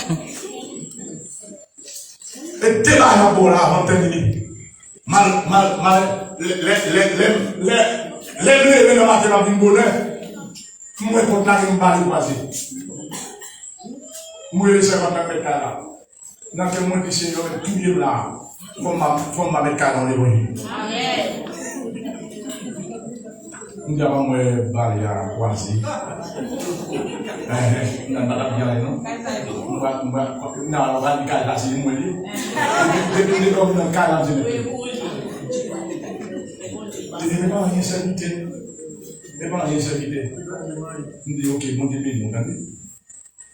E de bagay m ap ba w la avan m tèmine. Mal, mal, mal, lè, lè, lè, lè, lè, lè m leve nan maten m ap vin bonè. M wè pòt la gen yon bale kwaze. M rele sèvant nan mèt kay la. Nan kè mwen di, Senyè, touye m la. Fò m pa, fò m pa met kay nan levanjil. Amèn. M di, avan m wè bale a kwaze. Enhen, nan pa t ap byen ale, non. M pa, m pa, nan, nan, pa di kay la, se mwen li. Depi, depi m te dòmi nan kay la, m se mèt li. Li di, men pa anyen, sèvitè. Men pa anyen, sèvitè. M di, oke, Bondye beni w, tande.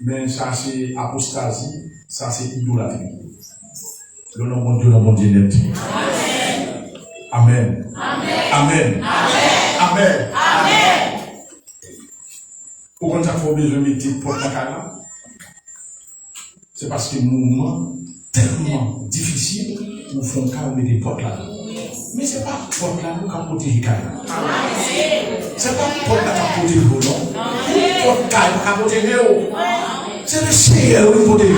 Men sa se apostazi, sa se idolatri. Lè w nan Bondye, w nan Bondye nèt. Amèn. Amèn. Amèn. Ou konn sa k fè w bezwen mete pòt nan kay la? Se paske moman tèlman difisil pou w fè yon kay, ou mete pòt ladan. Men se pa pòt la non k ap pwoteje kay la. Se pa pòt la k ap pwoteje w non. Yon pòt kay pa ka pwoteje w. Se Lesenyè wi ki pwoteje w.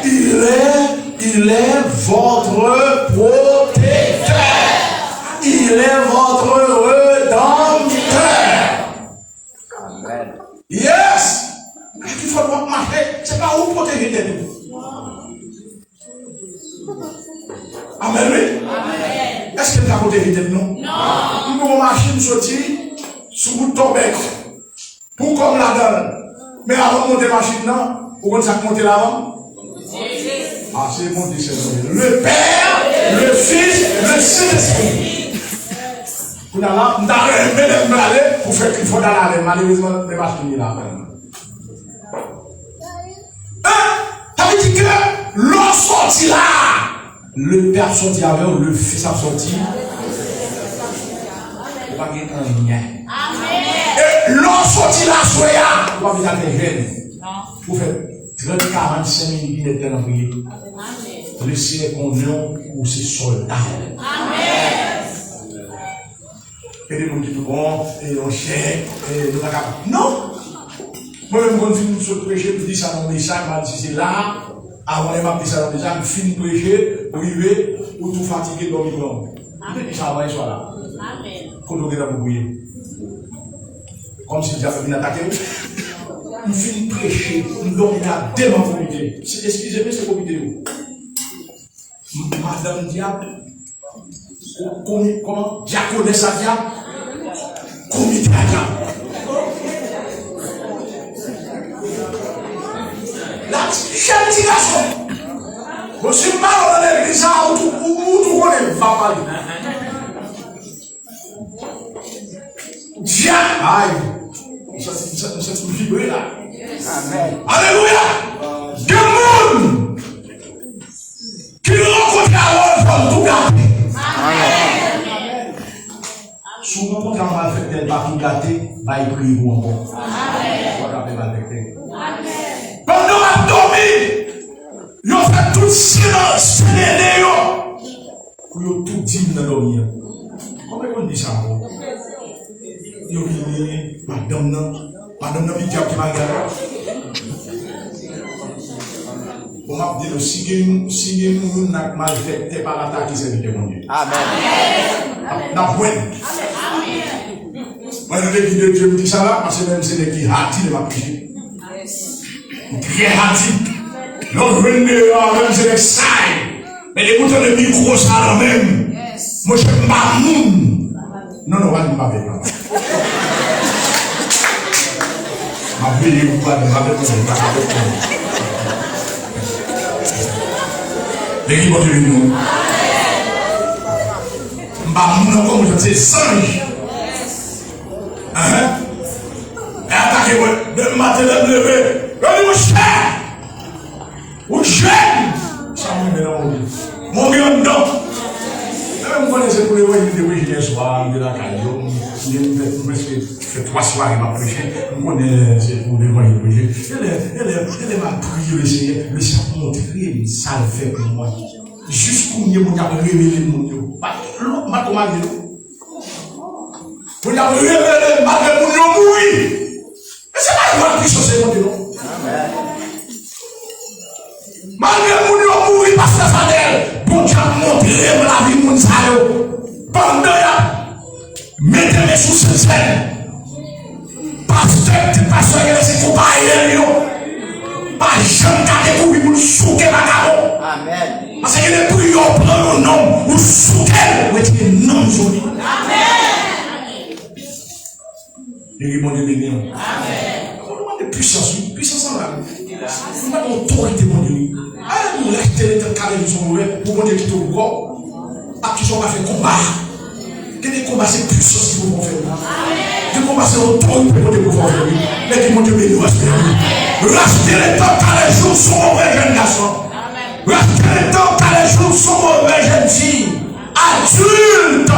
Il est, il est votre protecteur. Il est votre rédempteur. Amèn. Yes! Ki fòt w ap mache, se pa ou pwoteje tèt ou. Amèn, wi. Èske n ka pwoteje tèt nou? Non. M pran yon machin soti sou wout Tòbèk. Pou kò m ladan l. Men avan m monte machin nan, ou konn sa k monte l avan m? Ah, se Bondye sèl mwen. Le Père, le Fils, le Saint-Esprit. Kounye a la, m ta renmen lè m prale pou fè kri fò dal avè m. Malerezman, men machin li la. Hein? Sa vle di ke lè w sòti la, le Père ap sòti avè w, le Fils ap sòti. Ou pa gen anyen. E lè w sòti la aswè a, ou pa vin atè jèn. Ou fè trant, karant, senk minit, inèdtan nan priye. Lesenyè konnen w, ou se sòlda. Gen de moun ki di, bon, e yon chèk, e nou pa ka. Non! Mwen menm, m konn fin sot preche, m di sa nan mesaj, m a di, si se la, avan lè m ap di sa nan mesaj, m fin preche, rive, ou tou fatige, dòmi pran w. M te di sa avan yèswa la. Kote w gentan pou priye? Kòmsi dyab vin atake w. M fin preche, m dòmi a de men komite. Eskize m, se komite yo. M-, madanm dyab. Ko-, komi-, kòman? Dyakonès a dyab. Komite a dyab. La, jèn ti gason. Bon, si m pale w nan legliz sa, ou tou, ou, ou tou konnen, m pa pale. Dyab, ay, m santi, m santi, m santi m vibre la. Amèn. Alelouya! Gen moun ki rankontre avè w, fò l tou gate. Amèn. Si w rankontre ak malfektè, l pa tou gate, bay priye pou ankò. Amèn. Fò l ape malfektè. Amèn. Pandan w ap dòmi, yo fè tout sirans, sirene yo. Pou yo tou di m nan dòmi an. Kòman yo konn di sa ankò? Yo vini, madanm nan, madanm nan pi dyab ke malgre. Bon, m ap di nou, si gen, si gen moun youn nan k malfektè pa l atake sèvitè Bondye. Amèn. N ap, n ap jwenn. Mwen, nou te di de Dye, m di sa la, paske menm se nèg ki hati, lè m ap preche. M trè hati. Lè w jwenn deyò a, menm se nèg say. Men depi w tande mikwo sa nan men m, monchè, m pa moun. Non, non, pa di m pa veye, papa. M ap veye ou pa di m pa veye, m pa ka veye. Beni Bondye, beni nou. M pa moun ankò, monchè, se zanj. Ahan. E atake mwen. Demen maten, lè m leve, yo di, monchè, ou jèn! Sa m renmen nan Bondye. Mwen gen anndan. Menm m konnen se pou levanjil de preche yè swa, m te lakay yo, m, m, m prèske fè twa sware m ap preche. M konnen se pou levanjil preche. E lè, e lè, e lè m al priye Leseyè, Leseyè ap montre m sa l fè pou mwen. Jis kounye a moun y ap revele moun yo. Pa, m pa t ko marye non. Moun y ap revele malgre moun yo mouri. E se pa yon pwisans se Bondye non. Malgre moun yo mouri, pastè Fadèl, Bondye ap montre m lavi moun sa yo. Pandan y ap mete men sou sèn sèn. Pastè, ti pastè, gen lè se konpayèl yo. Pa janm ka dekouvri moun souke vakabon. Amèn. Paske gen de pri yo pran yon nonm, ou souke l, ou retire nanm sou li. Amèn. Beni Bondye, beni w. Amèn. Ou mande pwisans, wi. Pwisans an la, wi. Ou mande otorite Bondye, wi. Alelouya, reste letan kale jou sou move, pou Bondye kite w pou kò w. Ak ki sa w ka fè konba. Gen de konba se pwisans ki pou fè w fè l. Gen konba se otorite Bondye pou fè w fè l. Lè ki Bondye beni w, respè w. Reste letan kale jou sou move jèn gason. Reste letan kale jou sou move jèn fi. Adilt,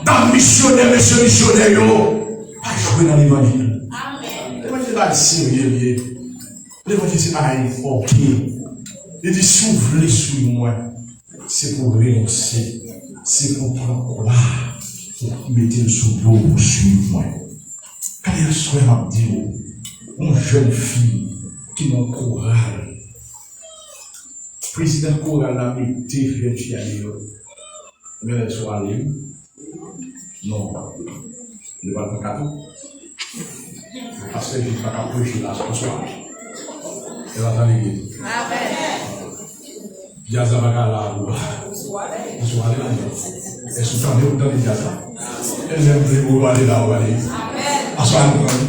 dam misyonè, mesye misyonè yo. Pa jwe nan levanjil. Levanjil se bagay serye li ye. Levanjil se bagay fòke. Li di, si w vle swiv mwen, se pou w renonse, se pou w pran kwa, pou w mete l sou do w pou w swiv mwen. Gade aswè m ap di w, yon jèn fi ki nan koral. Prezidan koral la mete jèn fi a deyò. Men lè sou ale, wi. Non. Li pa t nan kato. Pastè Jis pa ka preche la, bonswa. E pa tande gen. Djaz la pa ka la pou. Bonswa, ale la. Èske w tande, ou tande djaz la? E lè m vle pou w ale la, ou ale. Aswè a nou pran.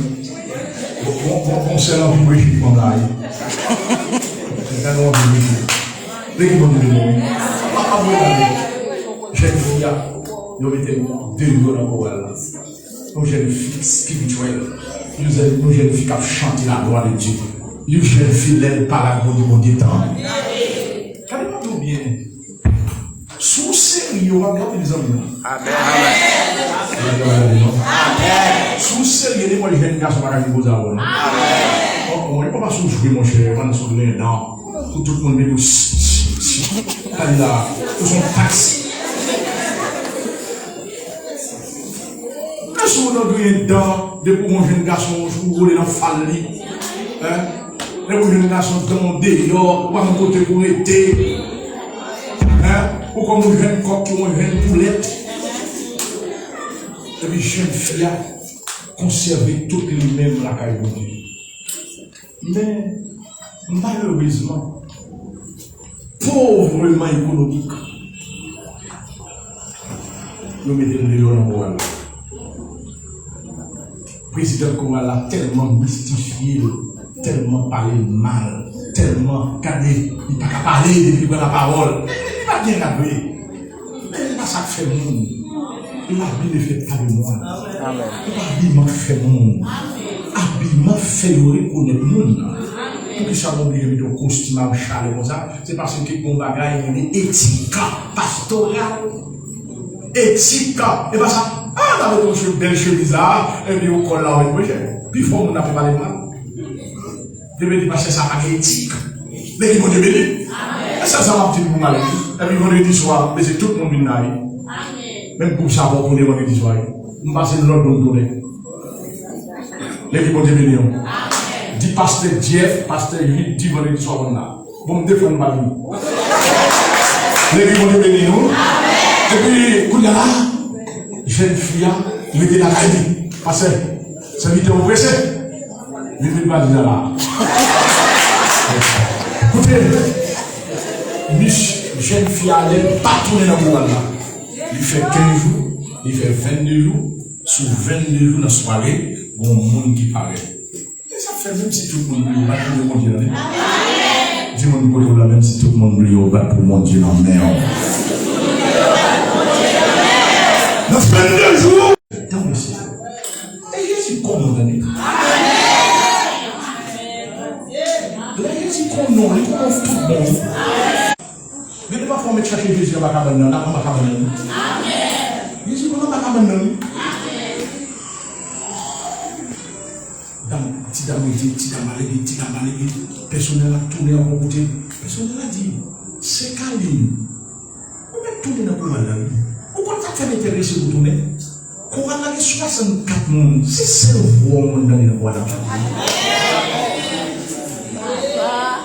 Bon, bon, bon, bon, sèl anvi preche pou m la, wi. Gade anvi preche. Beni Bondye, beni w. Pa, pa voye ale. Jèn fi a, yo mete l deyò nan koral la. Yon jèn fi espirityèl. Yon jèn, yon jèn fi k ap chante la glwa de Dye. Yon jèn fi lè l pale ak Bondye, Bondye tann. Gade m ap di w byen. Si w serye, w ap gen anpil zanmi non. Amèn. Si w serye, nenpòt jèn gason pa ka vin koze avè w non. Amèn. Bon, bon, e pa paske w jwe monchè, pandan sou lendan. Pou tout moun vin pou s, s, s. Gade la, ou se yon taks. Èske w nan griyen dan depi w yon jèn gason, ou role nan fal li? Hein? Depi w yon jèn gason, dan w deyò, ou pa gen kote pou rete. Hein? Ou kòm yon jèn kòk ki yon jèn poulèt. Epi jèn fi a konsève tout li menm lakay Bondye. Men, malerezman, povrèman ekonomik, yo mete l deyò nan koral la. Prezidan koral la tèlman mistifye l, tèlman pale l mal, tèlman, gade, li pa ka pale depi li pran lapawòl. Li pa gen rad vre. Men li pa sa k fè moun. L'habit ne fait pas le moine. Amèn. Se pa abiman k fè moun. Abiman fè yo rekonèt moun nan. Poukisa nou oblije mete yon kostim a yon chalè konsa? Se paske gen yon bagay rele etik pastoral. Etik. E pa sa, ah, n ap mete yon che-, bèl chemiz la, epi yon kòl la, wi, monchè. Pifò moun ap pale mal. Depi di pastè sa pa gen etik. Men ki Bondye beni. E sèl sa m ap di pou m ale. Epi vandredi swa, mesye tout moun vin la wi. Menm gwoup sa bon konnen vandredi swa wi. M pase lòt moun tounen. Men ki Bondye beni w. Di pastè Jeff, pastè Jude, di vandredi swa konn la. Bon, m defann pa nou. Legliz Bondye beni nou. Epi, kounye a la, jèn fi a rete lakay li. Pastè, sèvitè ou prese. Li vin valiz la la. Koute, mis, jèn fi a lè pa tounen nan koral la. Li fè kenz jou, li fè vennde jou, sou vennde jou nan sware, gon moun ki parèt. E sa fè menm si tout moun priye, w pa tounen Bondye nan men. Di moun kote w la, menm si tout moun priye, w bat pou Bondye nan men w. Nan vennde jou. Tann mesye. E Jezi konnen w tande. Lè Jezi konnen w, li konnen w tout bon. Gen de pafwa w mèt chache Jezi anba kabann nan, l ap anba kabann nan. Jezi konnen anba kabann nan. Dam, ti dam rete, ti dam ale vit, ti dam ale vit. Pèsonèl la tounen ankò kote. Pèsonèl la di, se Kalin. Ou mèt tounen nan koral la, wi. Ou konn sa k fè m enterese pou tounen? Koral la gen swasannkat moun. Se sèl vwa w konn tande nan koral la.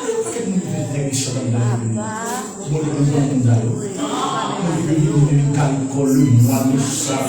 Gen yon pakèt moun ki enterese nan koral la. Bon, yo konn moun sa yo. Moun ki vin vin kal kò le mwa de sa.